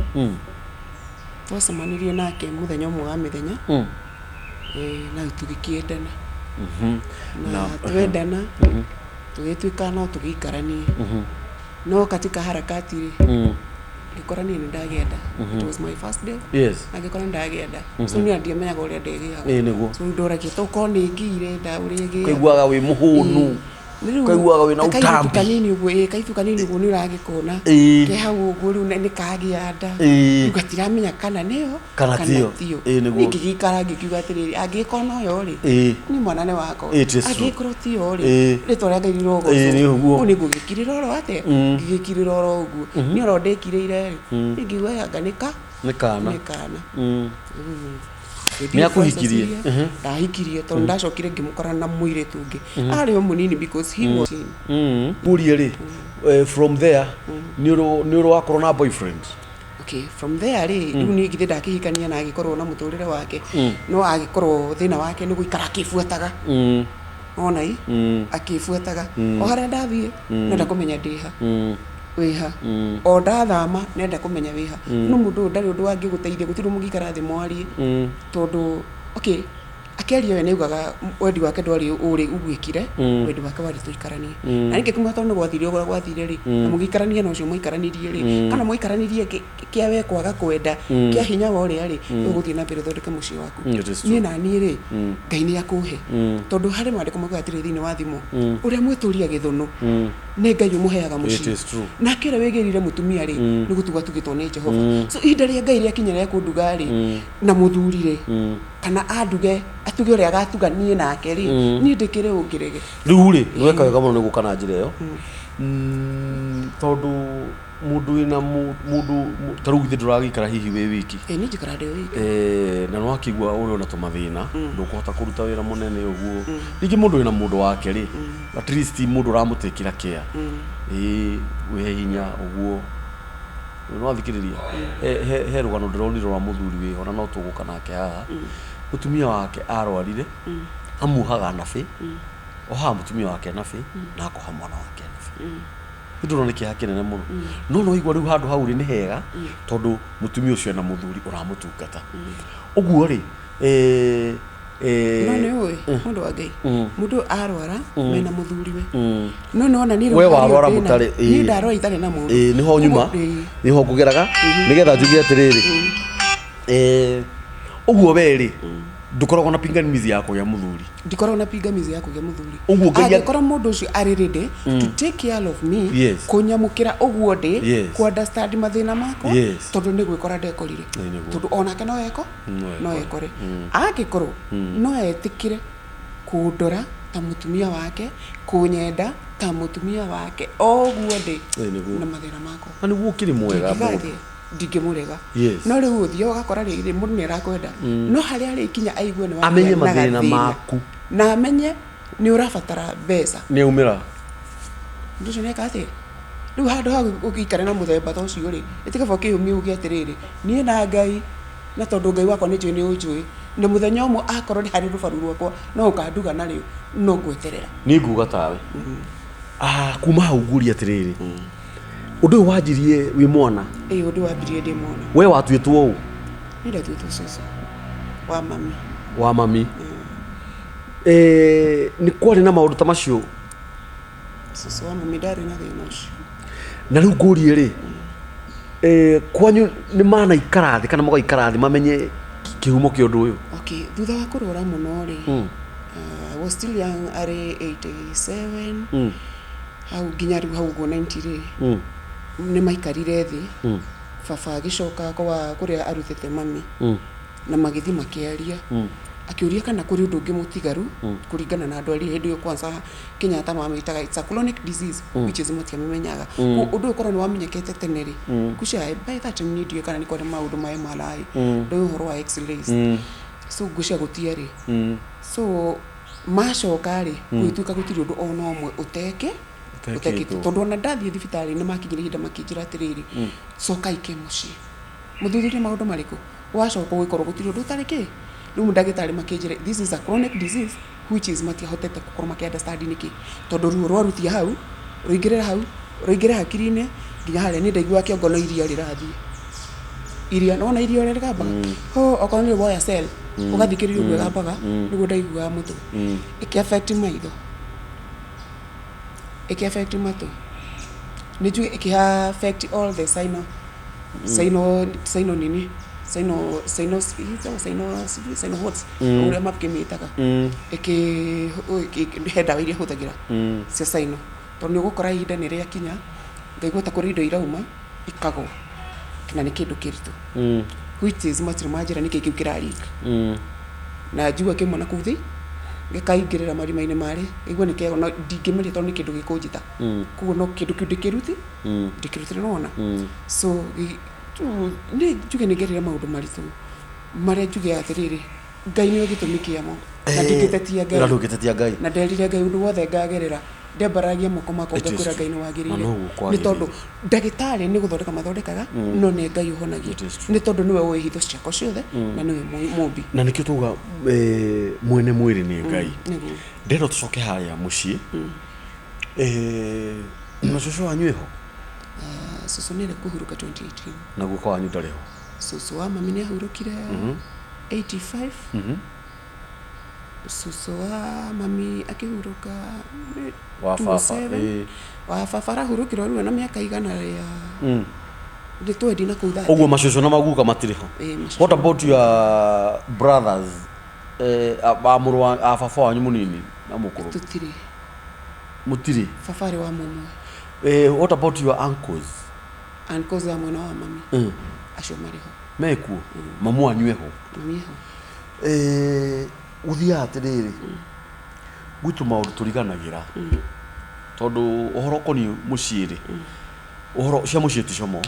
Twacemanirie nake mũthenya ũmwe wa mĩthenya. Na tũgĩkĩendana. Na twendana, tũgĩtuĩka no tũgĩikaranie. No katika harakati rĩ, ngĩkora niĩ nĩ ndagĩa nda. It was my first day. Na ngĩkora nĩ ndagĩa nda. So niĩ ndiamenyaga ũrĩa ndĩgĩaga. Nĩguo. So ndoragia tokorwo nĩ ngĩire nda ũrĩa ĩgĩaga. Ũkaiguaga wĩ mũhũnu. Rĩu Ũkaiguaga wĩna ta kairĩtu ũtambi. Kanini ũguo, ĩĩ, kairĩtu kanini ũguo nĩ ũragĩkona. Ke hau ũguo rĩu nĩ kagĩa nda. Ĩĩ. Rĩu gatiramenya kana nĩyo Kana tiyo. tiyo. Ĩĩ, nĩguo. Niĩ ngĩgĩikara ngĩkiuga atĩrĩrĩ, angĩgĩkorwo noyo rĩ, niĩ mwana nĩ wakwa. It is true. Angĩgĩkorwo tiyo rĩ, rĩtwa rĩa Ngai rĩrogocwo. Ĩĩ, nĩ ũguo. Ũguo nĩ ngũgĩkirĩra oro atĩa? Ngĩgĩkirĩra oro ũguo. Niĩ oro ndĩkirĩire rĩ, niĩ ngĩigua anga nĩ ka Nĩ kana. Nĩ kana. Nĩ akũhikirie? Ndahikirie tondũ ndacokire ngĩmũkora na mũirĩtu ũngĩ arĩ o mũnini because he was Ngũrie rĩ, from there nĩ ũrĩ wakorwo na boyfriend? Okay, from there rĩ, rĩu niĩ githĩ ndakĩhikania na agĩkorwo na mũtũrĩre wake, no agĩkorwo thĩna wake nĩ gũikara akĩbuataga, ona i akĩbuataga o harĩa ndathiĩ, nenda kũmenya ndĩha wĩha, o ndathama nenda kũmenya wĩha. No mũndũ ũyũ ndarĩ ũndũ wangĩgũteithia, gũtirĩ mũngĩikara thĩ mwarie, tondũ okay, akĩaria we nĩaugaga wendi wake ndwarĩ ũrĩ ũguĩkire, wendi wake warĩ tũikaranie. Na ningĩ kuma tondũ nĩ gwathire ũguo gwathire rĩ, na mũgĩikarania na ũcio mũikaranirie rĩ, kana mũikaranirie kĩa we kwaga kwenda kĩa hinya wa ũrĩa rĩ, ũgũthiĩ na mbere ũthondeke mũciĩ waku. It is true. Niĩ na niĩ rĩ, Ngai nĩ akũhe, tondũ harĩ maandĩko maugaga atĩrĩ thĩinĩ wa Thimo, ũrĩa mwĩtũria gĩthũnũ nĩ Ngai ũmũheaga It mũciĩ, is true. nake ũrĩa wĩgĩrire mũtumia rĩ, nĩ gũtugwo atugĩtwo nĩ Jehova. So ihinda rĩa Ngai rĩakinya rĩa kũnduga rĩ, na mũthuri rĩ, kana anduge, atuge ũrĩa agatuga niĩ nake rĩ, niĩ ndĩkĩrĩ ũngĩrege? Rĩu rĩ, nĩ weka wega mũno nĩ gũka na njĩra ĩyo. Tondũ mũndũ wĩna mũndũ ta rĩu githĩ ndũragĩikara hihi wĩ wiki? Ĩ, niĩ njikara ndĩ wiki. Na nĩwakĩigua ũrĩ ona tũmathĩna, ndũkũhota kũruta wĩra mũnene ũguo. Ningĩ mũndũ wĩna mũndũ wake rĩ, at least mũndũ ũramũtĩkĩra care, ĩĩ, wĩhe hinya ũguo nĩwathikĩrĩria. He rũgano ndĩronire rwa mũthuri wĩho, na no tũgũka nake haha. Mũtumia wake arwarire, amuohaga nabĩ, ohaga mũtumia wake nabĩ na akoha mwana wake nabĩ. Ndĩrona nĩ kĩeha kĩnene mũno, no no igua rĩu handũ hau rĩ nĩ hega, tondũ mũtumia ũcio ena mũthuri ũramũtungata ũguo rĩ, No nĩ ũĩ, mũndũ wa Ngai, mũndũ ũyũ arwara mena mũthuriwe, no nĩwona niĩ rĩu We harĩa warwara ndĩna- mũtarĩ- niĩ ndarwara itarĩ na mũndũ. Ĩĩ, nĩho nyuma. Ũguo, ĩĩ. Nĩho ngũgeraga nĩgetha njuge atĩrĩrĩ, ũguo we rĩ, ndũkoragwo na pingamizi ya kũgĩa mũthuri? Ndikoragwo na pingamizi ya kũgĩa mũthuri. Ũguo Ngai Angĩkorwo mũndũ ũcio arĩ ready to take care of me, kũnyamũkĩra ũguo ndĩ, kũ understand mathĩna makwa, tondũ nĩ gwĩkora ndekorire, Ĩĩ, nĩguo. tondũ onake no eko No no ekore. ekore, angĩkorwo no etĩkĩre kũndora ta mũtumia wake, kũnyenda ta mũtumia wake o ũguo ndĩ Ĩĩ, nĩguo. na mathĩna makwa. Na nĩguo ũkĩrĩ mwega Ndingiuga mũndũ. atĩ ndingĩmũrega. No rĩu ũthiĩ ũgakora rĩrĩ mũndũ nĩ arakwenda, no harĩa arĩkinya aigue nĩ wagĩa Amenye na mathĩna gathĩna, maku. Na amenye nĩ ũrabatara mbeca, Nĩ aumĩra. Mũndũ ũcio nĩeka atĩa? Rĩu handũ ha ũgĩikare na mũthemba ta ũcio rĩ, ĩtikaba ũkĩyũmia uge atĩrĩrĩ, niĩ na Ngai, na tondũ Ngai wakwa nĩ njũĩ nĩ ũnjũĩ, na mũthenya ũmwe akorwo nĩ harĩ rũbaru rwakwa no ũkanduga narĩo, no ngweterera. Niĩ nguga tawe. Ah, kuma hau nguria atĩrĩrĩ, ũndũ ũyũ wanjirie wĩ mwana? Ĩĩ, ũndũ wambirie ndĩ mwana. We watuĩtwo ũ? Niĩ ndatuĩtwo cũcũ wa mami. Wa mami. Nĩ kwarĩ na maũndũ ta macio? Cũcũ wa mami ndarĩ na thĩna ũcio. Na rĩu ngũrie rĩ, kwanyu nĩ manaikara thĩ kana magaikara thĩ mamenye kĩhumo kĩa ũndũ ũyũ? Okay, thutha wa kũrwara mũno rĩ, I was still young, arĩ 87 hau nginya rĩu hau ũguo 90 rĩ, nĩ maikarire thĩ. Baba agĩcoka kwa kũrĩa arutĩte mami, na magĩthiĩ makĩaria, akĩũria kana kũrĩ ũndũ ũngĩ mũtigaru kũringana na ndwari hĩndĩ ĩyo. Kwanza Kenyatta mamĩtaga it's a chronic disease, which is matiamĩmenyaga. Ũndũ ũyũ korwo nĩ wamenyekete tene rĩ, kucia by that time niĩ ndiũĩ kana nĩ kwarĩ maũndũ ma MRI, ndũĩ ũhoro wa x-rays, so ngwĩciria gũtiarĩ. So macoka rĩ, gũgĩtuĩka gũtirĩ ũndũ ona ũmwe ũteke Ũtekĩtwo. ũtekĩtwo, tondũ ona ndathiĩ thibitarĩ nĩ makinyire ihinda makĩnjĩra atĩrĩrĩ, cokai ke mũciĩ mũthuthurie maũndũ marĩkũ. Wacoka ũgĩkorwo gũtirĩ ũndũ ũtarĩ kĩ. Rĩu ndagĩtarĩ makĩnjĩra this is a chronic disease, which is matiahotete gũkorwo makĩ understand nĩkĩ, tondũ ruo rwarutia hau rũingĩrĩra hau rũingĩre hakiri-inĩ nginya harĩa. Niĩ ndaiguaga kĩongo no iria rĩrathiĩ, iria nona iria ũrĩa rĩgambaga ho, okorwo nĩ woya cell ũgathikĩrĩria ũguo ĩgambaga, nĩguo ndaiguaga mũtwe. Ĩkĩ affect maitho, ĩkĩ affect matũ, nĩ njũĩ ĩkĩ affect all the sino sino sino nini. Sino sino sino sino what ũrĩa makĩmĩtaga ĩkĩ he ndawa iria hũthagĩra cia sino tondũ nĩ ũgũkora ihinda nĩ rĩakinya ngaigua ta kũrĩ indo irauma ikagwa na nĩ kĩndũ kĩritũ which is matirĩ manjĩra nĩkĩ kĩu kĩraringa na njigua kĩmwe na kũu thĩ gĩkaingĩrĩra marima-inĩ marĩ ngaigua nĩ kego no ndingĩmeria tondũ nĩ kĩndũ gĩkũnjita koguo no kĩndũ kĩu ndĩkĩruti ndĩkĩrutire nĩwona so nĩ njuge nĩ ngereire maũndũ maritũ marĩa njuge atĩrĩrĩ Ngai nĩwe gĩtũmi kĩamo na ndingĩtetia Ngai Na ndũngĩtetia Ngai. Na nderire Ngai ũndũ wothe ngagerera ndembaragia moko makwa It is ngakwĩra true. Ngai nĩ Na wagĩrĩire noguo nĩ kwagĩrĩire. tondũ ndagĩtarĩ nĩ gũthondeka mathondekaga no nĩ Ngai ũhonagia It is true. nĩ tondũ nĩwe ũĩ hitho ciakwa ciothe na nĩwe mũmbi Na nĩkĩo twauga mwene mwĩrĩ nĩ Ngai. Nĩguo. Ndĩrenda tũcoke harĩa mũciĩ. Na cũcũ wanyu ĩho? Ah, cũcũ nĩ arĩ kũhurũka 2018. Na guka wanyu ndarĩ ho? Cũcũ wa mami nĩ ahurũkire 85. Cũcũ wa mami akĩhurũka nĩ Wa baba, 207. ĩĩ. Wa baba arahurũkire o rĩu na mĩaka igana rĩa nĩ twendi na kũu thate. Ũguo macũcũ na maguka matirĩ ho? Ĩĩ, macũcũ. What about your brothers, a mũrũ wa a baba wanyu mũnini na mũkũrũ? Tũtirĩ. Mũtirĩ? Baba arĩ wa mũmwe. What about your uncles? Uncles a mwena wa mami. Acio marĩ ho. Mekuo? Mamu wanyu eho? Mami eho. Gũthiaga atĩrĩrĩ, gwitũ maũndũ tũriganagĩra tondũ ũhoro ũkoniĩ mũciĩ rĩ, ũhoro cia mũciĩ ti como,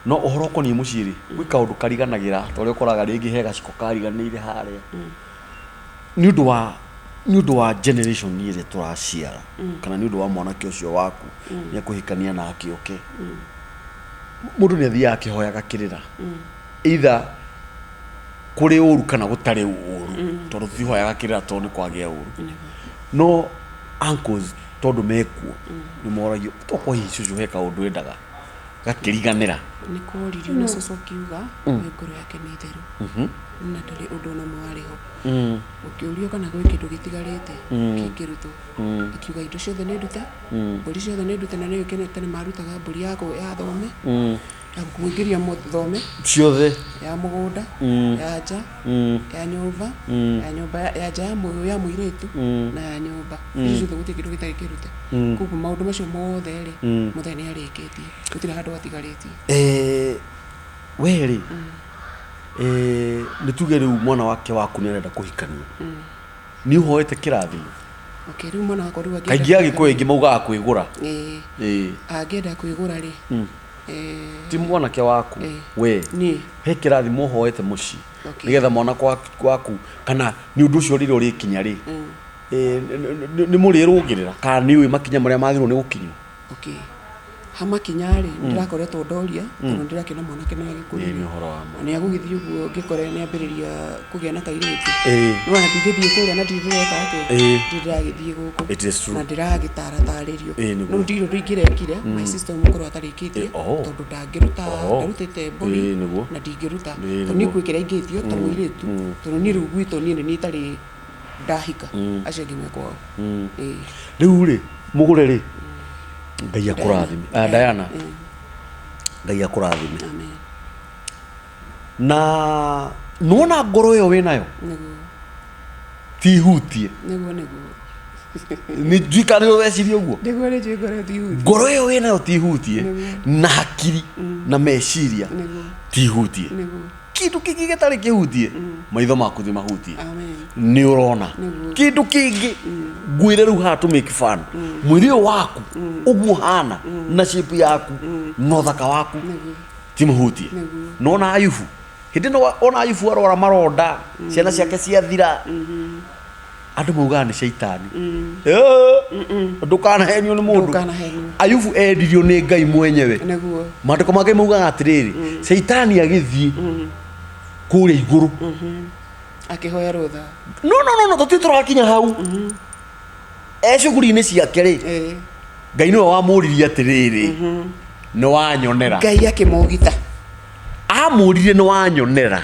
no ũhoro ũkoniĩ mũciĩ rĩ, gwĩ kaũndũ kariganagĩra ta ũrĩa ũkoraga rĩngĩ he gaciko kariganĩire harĩa nĩ ũndũ wa generation ĩrĩa tũraciara kana nĩ ũndũ wa mwanake ũcio waku nĩ akũhikania na akĩũke mũndũ nĩ athiaga akĩhoyaga kĩrĩra either kũrĩ ũru kana gũtarĩ ũru tondũ tũtihoyaga kĩrĩra tondũ nĩ kwagĩa ũru no uncles tondũ mekuo nĩ moragio tokorwo hihi cũcũ he kaũndũ endaga gakĩriganĩra. Nĩ kworirio na cũcũ akiuga we ngoro yake nĩ theru na ndarĩ ũndũ ona ũmwe warĩ ho. Ũkĩũrio kana gwĩ kĩndũ gĩtigarĩte kĩngĩrutwo, akiuga indo ciothe nĩ ndute, mbũri ciothe nĩ ndute, na nĩ ũĩ tene marutaga mbũri ya thome, ya kũingĩria thome ciothe ya mũgũnda, ya nja, ya nyũmba, ya nyũmba ya nja ya mũirĩtu na ya nyũmba, icio ciothe gũtirĩ kĩndũ gĩtarĩ kĩrute. Koguo maũndũ macio mothe rĩ, mũthee nĩ arĩkĩtie, gũtirĩ handũ atigarĩtie. We rĩ, nĩ tuge rĩu mwana wake waku nĩ arenda kũhikania, nĩ ũhoete kĩrathimo? Okay, rĩu mwana wakwa rĩu angĩenda Kaingĩ Agĩkũyũ aingĩ maugaga kwĩgũra. Ĩĩ. Angĩenda kwĩgũra rĩ, Ti mwanake waku, we niĩ he kĩrathimo ũhoete mũciĩ Okay. nĩgetha mwana waku kana nĩ ũndũ ũcio rĩrĩa ũrĩkinya rĩ, nĩ mũrĩrũgĩrĩra kana nĩ ũĩ makinya marĩa magĩrĩirwo nĩ gũkinywo? Okay, hamakinya rĩ, ndĩrakoretwo ndoria tondũ ndĩrakĩona mwanake nĩ agĩkũrire. Nĩ ũhoro wa ma. Na nĩ agũgĩthiĩ ũguo ngĩkore nĩ ambĩrĩria kũgĩa na kairĩtu. Nĩwona ndingĩthiĩ kũrĩa na ndirĩ ndĩreka atĩa, ndirĩ ndĩragĩthiĩ gũkũ. It is true. Na ndĩragĩtaratarĩrio. Nĩguo. No ndirĩ ũndũ ingĩrekire my sister mũkũrũ atarĩkĩtie tondũ ndangĩruta, ndarutĩte mbũri Nĩguo. na ndingĩruta tondũ Nĩguo. niĩ gwĩ kĩrĩa ingĩtio ta mũirĩtu tondũ niĩ rĩu gwitũ niĩ nĩ niĩ itarĩ ndahika, acio angĩ me kwao. Rĩu rĩ, mũgũre rĩ, Ngai akũrathime. Ah, Diana, Ngai akũrathime. Amen. Na nĩwona ngoro ĩyo wĩnayo Nĩguo. ti hutie. Nĩguo. Nĩ njui kana nĩ weciria ũguo. Nĩguo, nĩ njũĩ ngoro ti hutie. Ngoro ĩyo wĩnayo ti hutie na hakiri na meciria ti hutie. Kĩndũ kĩngĩ gĩtarĩ kĩhutie, maitho maku ti mahutie. Amen. Nĩ ũrona kĩndũ kĩngĩ ngwĩre rĩu haha to make fun mwĩrĩ ũyũ waku ũguo hana na shape yaku na ũthaka waku ti mũhutie. Nona Ayubu hĩndĩ ĩno, ona Ayubu arwara maronda, ciana ciake ciathira, andũ maugaga nĩ caitani. Ndũkanahenio nĩ mũndũ. Ndũkanahenio. Ayubu endirio nĩ Ngai mwenyewe. Maandĩko ma Ngai maugaga atĩrĩrĩ, caitani agĩthiĩ kũrĩa igũrũ akĩhoya rũtha. No, tũtirĩ tũrakinya hau. E cuguri-inĩ ciake rĩ, Ngai nĩwe wamũririe atĩrĩrĩ, nĩ wanyonera? Ngai akĩmũgita. Amũririe, nĩ wanyonera?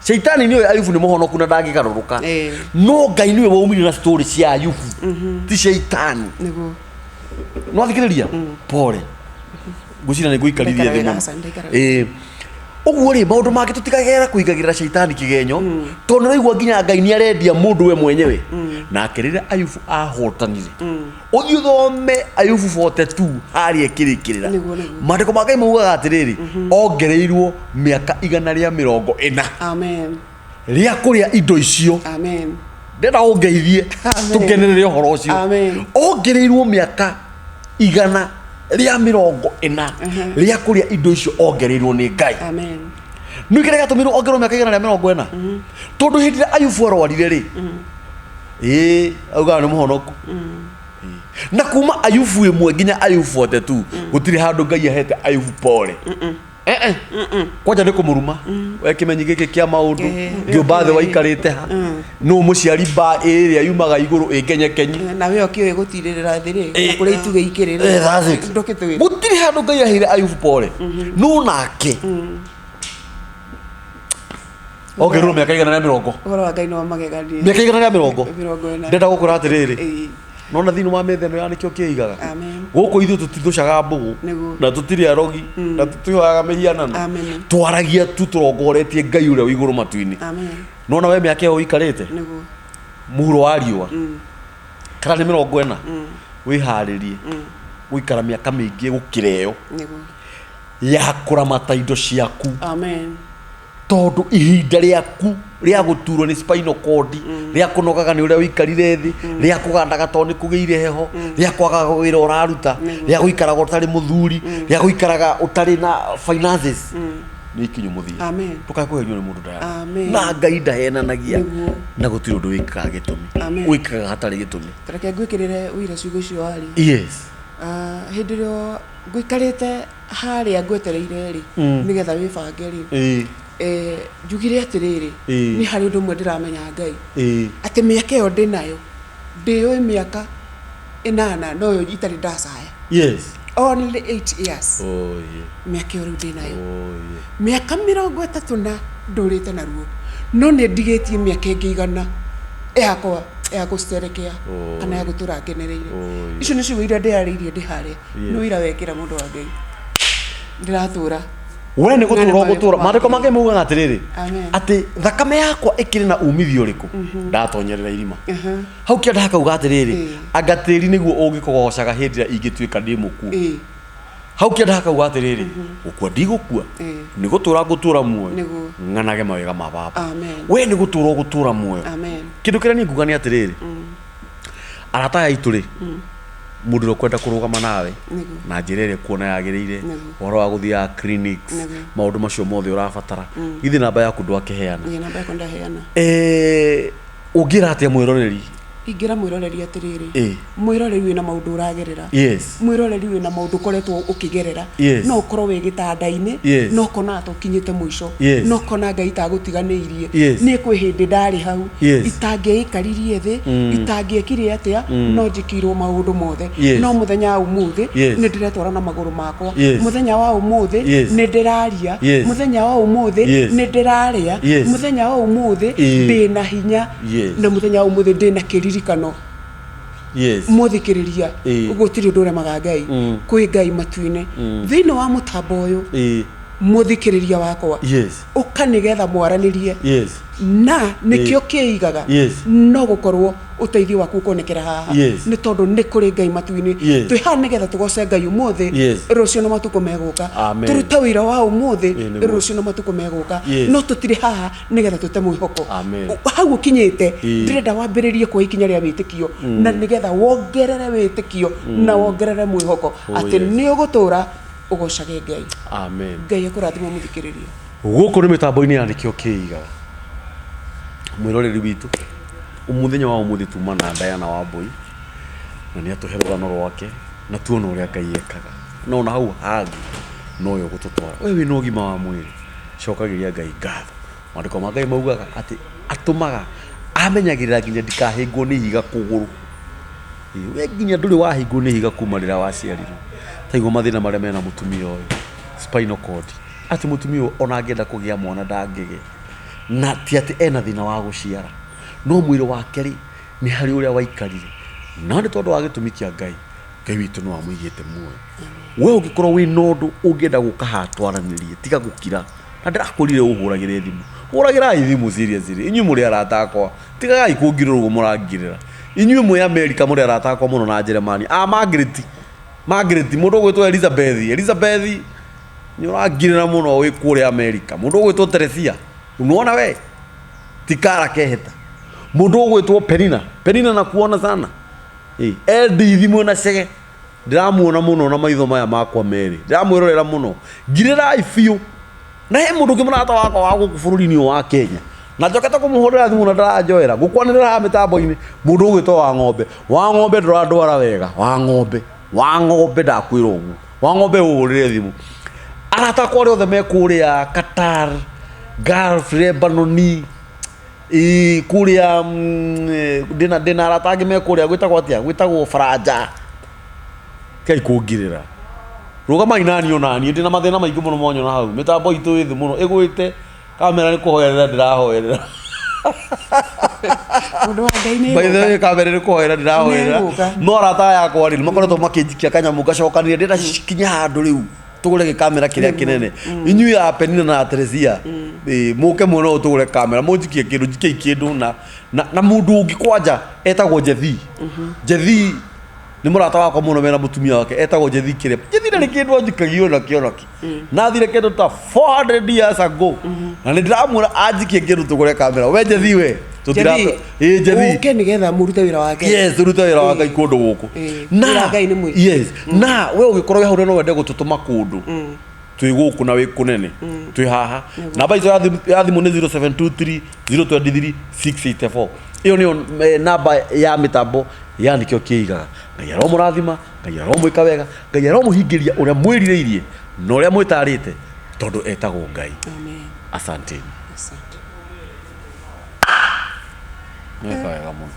Caitani nĩwe Ayubu nĩ mũhonoku na ndangĩgarũrũka. No Ngai nĩwe waumire na story cia Ayubu, ti caitani. No athikĩrĩria pole, ngwĩciria nĩ ngũikarithie thĩ Ndaikara mũno. wega, aca, ndaikara. Ũguo rĩ, maũndũ mangĩ tũtigagera kũigagĩrĩra caitani kĩgenyo, tondũ nĩraigua nginya Ngai nĩ arendia mũndũ we mwenyewe. Nake rĩrĩa Ayubu ahotanire, ũthiĩ ũthome Ayubu 42 harĩa ĩkĩrĩkĩrĩra. Nĩguo, nĩguo. Maandĩko ma Ngai maugaga atĩrĩrĩ, ongereirwo mĩaka 140 Amen. rĩa kũrĩa indo icio. Amen. Ndĩrenda ũngeithie. Amen. Tũkenerere ũhoro ũcio. Amen. Ongereirwo mĩaka 140 rĩa kũrĩa indo icio ongereirwo nĩ Ngai. Amen. Nĩ kĩrĩa gĩatũmirwo ongererwo mĩaka 140, tondũ hĩndĩ ĩrĩa Ayubu arwarire rĩ, ĩĩ, augaga nĩ mũhonoku. Na kuma Ayubu 1 nginya Ayubu 42, gũtirĩ handũ Ngai ahete Ayubu pole. Eh, eh. Kwanja nĩ kũmũruma, we kĩmenyi gĩkĩ kĩa maũndũ, ngĩũmba thĩ waikarĩte ha, nũ mũciari mba ĩrĩa yumaga igũrũ ĩngenyekenyi. Na we ũkĩũĩ gũtirĩrĩra thĩ rĩ, na kũrĩa itugĩ ikĩrĩ Eh, that's it. ndũkĩtwĩra. Gũtirĩ handũ Ngai aheire Ayubu pole, no nake ongereirwo mĩaka 140. Ũhoro wa Ngai nĩ wa magegania. Mĩaka 140. 40. Ndenda gũkwĩra atĩrĩrĩ, nona thĩinĩ wa metha ĩno ya nĩkĩo kĩigaga. Amen. Gũkũ ithuĩ tũtithũcaga mbũgũ, Nĩguo. na tũtirĩ arogi, na tũtihoyaga mĩhianano. Amen. Twaragia tu tũrongoretie Ngai ũrĩa wĩ igũrũ matu-inĩ. Amen. Nona we mĩaka ĩyo ũikarĩte Nĩguo. mũhuro wa riũa, kana nĩ 40, wĩharĩrie gũikara mĩaka mĩingĩ gũkĩra ĩyo Nĩguo. ya kũramata indo ciaku. Amen. Tondũ ihinda rĩaku rĩa gũturwo nĩ spinal cord, rĩa kũnogaga nĩ ũrĩa ũikarire thĩ, rĩa kũgandaga tondũ nĩ kũgĩire heho, rĩa kwagaga wĩra ũraruta, rĩa gũikaraga ũtarĩ mũthuri, rĩa gũikaraga ũtarĩ na finances, nĩ ikinyu mũthia. Amen. Ndũkae kũhenio nĩ mũndũ Diana. Amen. Na Ngai ndahenanagia. Nĩguo. Na gũtirĩ ũndũ wĩkaga gĩtũmi. Amen. Wĩkaga hatarĩ gĩtũmi. Reke ngwĩkĩrĩre ũira ciugo icio waria. Yes. Hĩndĩ ĩrĩa ngũikarĩte harĩa ngwetereire rĩ, nĩgetha wĩbange rĩ, njugire atĩrĩrĩ, nĩ harĩ ũndũ ũmwe ndĩramenya Ngai, atĩ mĩaka ĩyo ndĩnayo, ndĩũĩ mĩaka 8 noyo itarĩ ndacaya. Yes. Only 8 years. Oh, yeah. Mĩaka ĩyo rĩu ndĩnayo. Oh, yeah. Mĩaka 30 na ndũrĩte naruo, no nĩ ndigĩtie mĩaka ĩngĩ 100 yakwa ya gũcerekea kana ya gũtũra ngenereire. Oh, yeah. Icio nĩ ciugo iria ndĩarĩirie ndĩ harĩa. Yes. Nĩ ũira wekĩra mũndũ wa Ngai. Ndĩratũra. We nĩ gũtũra Ng'ano ũgũtũra. maĩ Maandĩko ma Ngai maugaga atĩrĩrĩ, Amen. atĩ thakame yakwa ĩkĩrĩ na umithio ũrĩkũ ndatonyerera irima. Hau kĩanda hakauga atĩrĩrĩ, anga tĩri nĩguo ũngĩkũgocaga hĩndĩ ĩrĩa ingĩtuĩka ndĩ mũkuũ. Hau kĩanda hakauga atĩrĩrĩ, gũkua ndigũkua, nĩ gũtũra ngũtũra muoyo, Nĩguo. ng'anage mawega ma baba. Amen. We nĩ gũtũra ũgũtũra muoyo. Amen. Kĩndũ kĩrĩa niĩ nguga nĩ atĩrĩrĩ, arata aya aitũ rĩ, mũndũ ũrĩa ũkwenda kũrũgama nawe Nĩguo. na njĩra ĩrĩa kuona yagĩrĩire, Nĩguo. ũhoro wa gũthiaga clinics, Nĩguo. maũndũ macio mothe ũrabatara, githĩ namba yaku ndwakĩheana? Ĩĩ, namba yakwa ndaheana. Ũngĩra atĩa mwĩroreri? Ingĩra mwĩroreri atĩrĩrĩ, mwĩroreri wĩna maũndũ ũragerera. Yes. Mwĩroreri wĩna maũndũ ũkoretwo ũkĩgerera. Yes. No ũkorwo wĩ gĩtanda-inĩ, Yes. no ũkona ta ũkinyĩte mũico. Yes. No ũkona Ngai ta agũtiganĩirie. Yes. Niĩ kwĩ hĩndĩ ndarĩ hau, Yes. itangĩaikaririe thĩ, itangĩekire atĩa, no njĩkĩirwo maũndũ mothe. Yes. No mũthenya wa ũmũthĩ, Yes. nĩ ndĩretwara na magũrũ makwa. Yes. Mũthenya wa ũmũthĩ, Yes. nĩ ndĩraria. Yes. Mũthenya wa ũmũthĩ, Yes. nĩ ndĩrarĩa. Yes. Mũthenya wa ũmũthĩ, ndĩna hinya. Yes. Na mũthenya wa ũmũthĩ ndĩna kĩririkano. Yes. Mũthikĩrĩria, gũtirĩ ũndũ ũremaga Ngai. Kwĩ Ngai matu-inĩ. Thĩinĩ wa mũtambo ũyũ, mũthikĩrĩria wakwa, Yes. ũka nĩgetha mwaranĩrie. Yes. Na nĩkĩo kĩigaga, Yes. no gũkorwo ũteithio waku ũkonekera haha. Yes. Nĩ tondũ nĩ kũrĩ Ngai matu-inĩ. Yes. Twĩ haha nĩgetha tũgoce Ngai ũmũthĩ, Yes. rũciũ na matukũ megũka. Amen. Tũrute wĩra wa ũmũthĩ, Ĩĩ, nĩguo. rũciũ na matukũ megũka. Yes. No tũtirĩ haha nĩgetha tũte mwĩhoko. Amen. Hau ũkinyĩte, Ĩĩ. ndĩrenda wambĩrĩrie kuoya ikinya rĩa wĩtĩkio, na nĩgetha wongerere wĩtĩkio na wongerere mwĩhoko Oh, atĩ yes. nĩ ũgũtũra ũgocage Ngai. Amen. Ngai akũrathime mũthikĩrĩria. Gũkũ nĩ mĩtambo-inĩ ya nĩkĩo kĩigaga. Mwĩroreri witũ, mũthenya wa ũmũthĩ tuma na Diana Wambui, na nĩ atũhe rũgano rwake na tuona ũrĩa Ngai ekaga. Na ona hau hangĩ nowe ũgũtũtwara. We wĩna ũgima wa mwĩrĩ, cokagĩria Ngai ngatho. Maandĩko ma Ngai maugaga atĩ atũmaga amenyagĩrĩra nginya ndikahĩngwo nĩ ihiga kũgũrũ. We nginya ndũrĩ wahĩngwo nĩ ihiga kuma rĩrĩa waciarirwo. Taigua mathĩna marĩa mena mũtumia ũyũ, spinal cord. Atĩ mũtumia ũyũ ona angĩenda kũgĩa mwana ndangĩgĩa. Na ti atĩ ena thĩna wa gũciara, no mwĩrĩ wake rĩ, nĩ harĩ ũrĩa waikarire. Na nĩ tondũ wa gĩtũmi kĩa Ngai, Ngai witũ no amũigĩte muoyo. We ũngĩkorwo wĩna ũndũ ũngĩenda gũka haha twaranĩrie, tiga gũkira. Na ndĩrakwĩrire ũhũragĩre thimũ. Hũragĩrai thimũ seriously. Inyuĩ mũrĩ arata akwa. Tigagai kũngirĩra ũguo mũrangirĩra. Inyuĩ mwĩ Amerika mũrĩ arata akwa mũno na Njeremani. Ah, Margaret. Margaret, mũndũ ũgwĩtwo Elizabeth. Elizabeth, nĩ ũrangirĩra mũno wĩ kũrĩa Amerika. Mũndũ ũgwĩtwo Teresia. Unaona we? Tikara keheta. Mũndũ ũgwĩtwo Penina. Penina nakuona sana. Ĩ, Edith mwĩna Chege. Ndĩramuona mũno na maitho maya makwa merĩ. Ndĩramwĩrorera mũno. Ngirĩrai biũ. Na he mũndũ ũngĩ mũrata wakwa wa gũkũ bũrũri-inĩ ũyũ wa Kenya. Na njokete kũmũhũrĩra thimũ na ndaranjoera. Ngũkwanĩrĩra haha mĩtambo-inĩ. Mũndũ ũgwĩtwo wa ng'ombe. Wa ng'ombe ndũrandwara wega. Wa ng'ombe. Wa ng'ombe ndakwĩra ũguo. Wa ng'ombe ũhũrĩre thimũ. Arata akwa arĩa othe me kũrĩa Qatar, Gulf, Lebanon, Ĩĩ, kũrĩa mm, eh, ndĩna ndĩna arata angĩ me kũrĩa gwĩtagwo atĩa gwĩtagwo baranja tigai kũngirĩra rũgamai nani ona niĩ ndĩna mathĩna maingĩ mũno mwanyona hau mĩtambo itũ ĩ thĩ mũno ĩgwĩte kamera nĩ kũhoerera ndĩrahoerera Mũndũ wa Ngai nĩ by the way egũka. kamera nĩ kũhoera ndĩrahoerera Nĩ egũka. no arata aya akwa rĩ nĩ makoretwo makĩnjikia kanyamũ ngacokanĩria ndĩrenda cikinye handũ rĩu tũgũre gĩkamera kĩrĩa kĩnene inyuĩ a Penina na Teresia ĩ, mũke muone ũũ tũgũre kamera mũnjikie kĩndũ njikiei kĩndũ na na, na mũndũ ũngĩ kwanja etagwo Jethi Jethi nĩ mũrata wakwa mũno mena mũtumia wake etagwo Jethi kĩrĩa Jethi ndarĩ kĩndũ anjikagia ona kĩ ona kĩ nathire kĩndũ ta 400 years ago na nĩ ndĩramwĩra anjikie kĩndũ tũgũre kamera we Jethi we tũtira Jethi, ĩ Jethi ũke nĩgetha mũrute wĩra wa Ngai. Yes, rute wĩra wa Ngai kũndũ gũkũ. Ĩĩ, Na wĩra wa Ngai nĩ mũingĩ. Yes, na we ũgĩkorwo wĩ hau na no wende gũtũtũma kũndũ. Twĩ gũkũ na wĩ kũnene. Twĩ haha. Namba itũ ya thimũ- ya thimũ nĩ 0723 023 684. Ĩyo nĩyo eh, namba ya mĩtambo ya nĩkĩo kĩigaga. Ngai aromũrathima, Ngai aromwĩka wega, Ngai aromũhingĩria ũrĩa mwĩrirĩirie na ũrĩa mwĩtarĩte tondũ etagwo Ngai. Amen. Asanteni. Asante. Nĩweka wega mũno.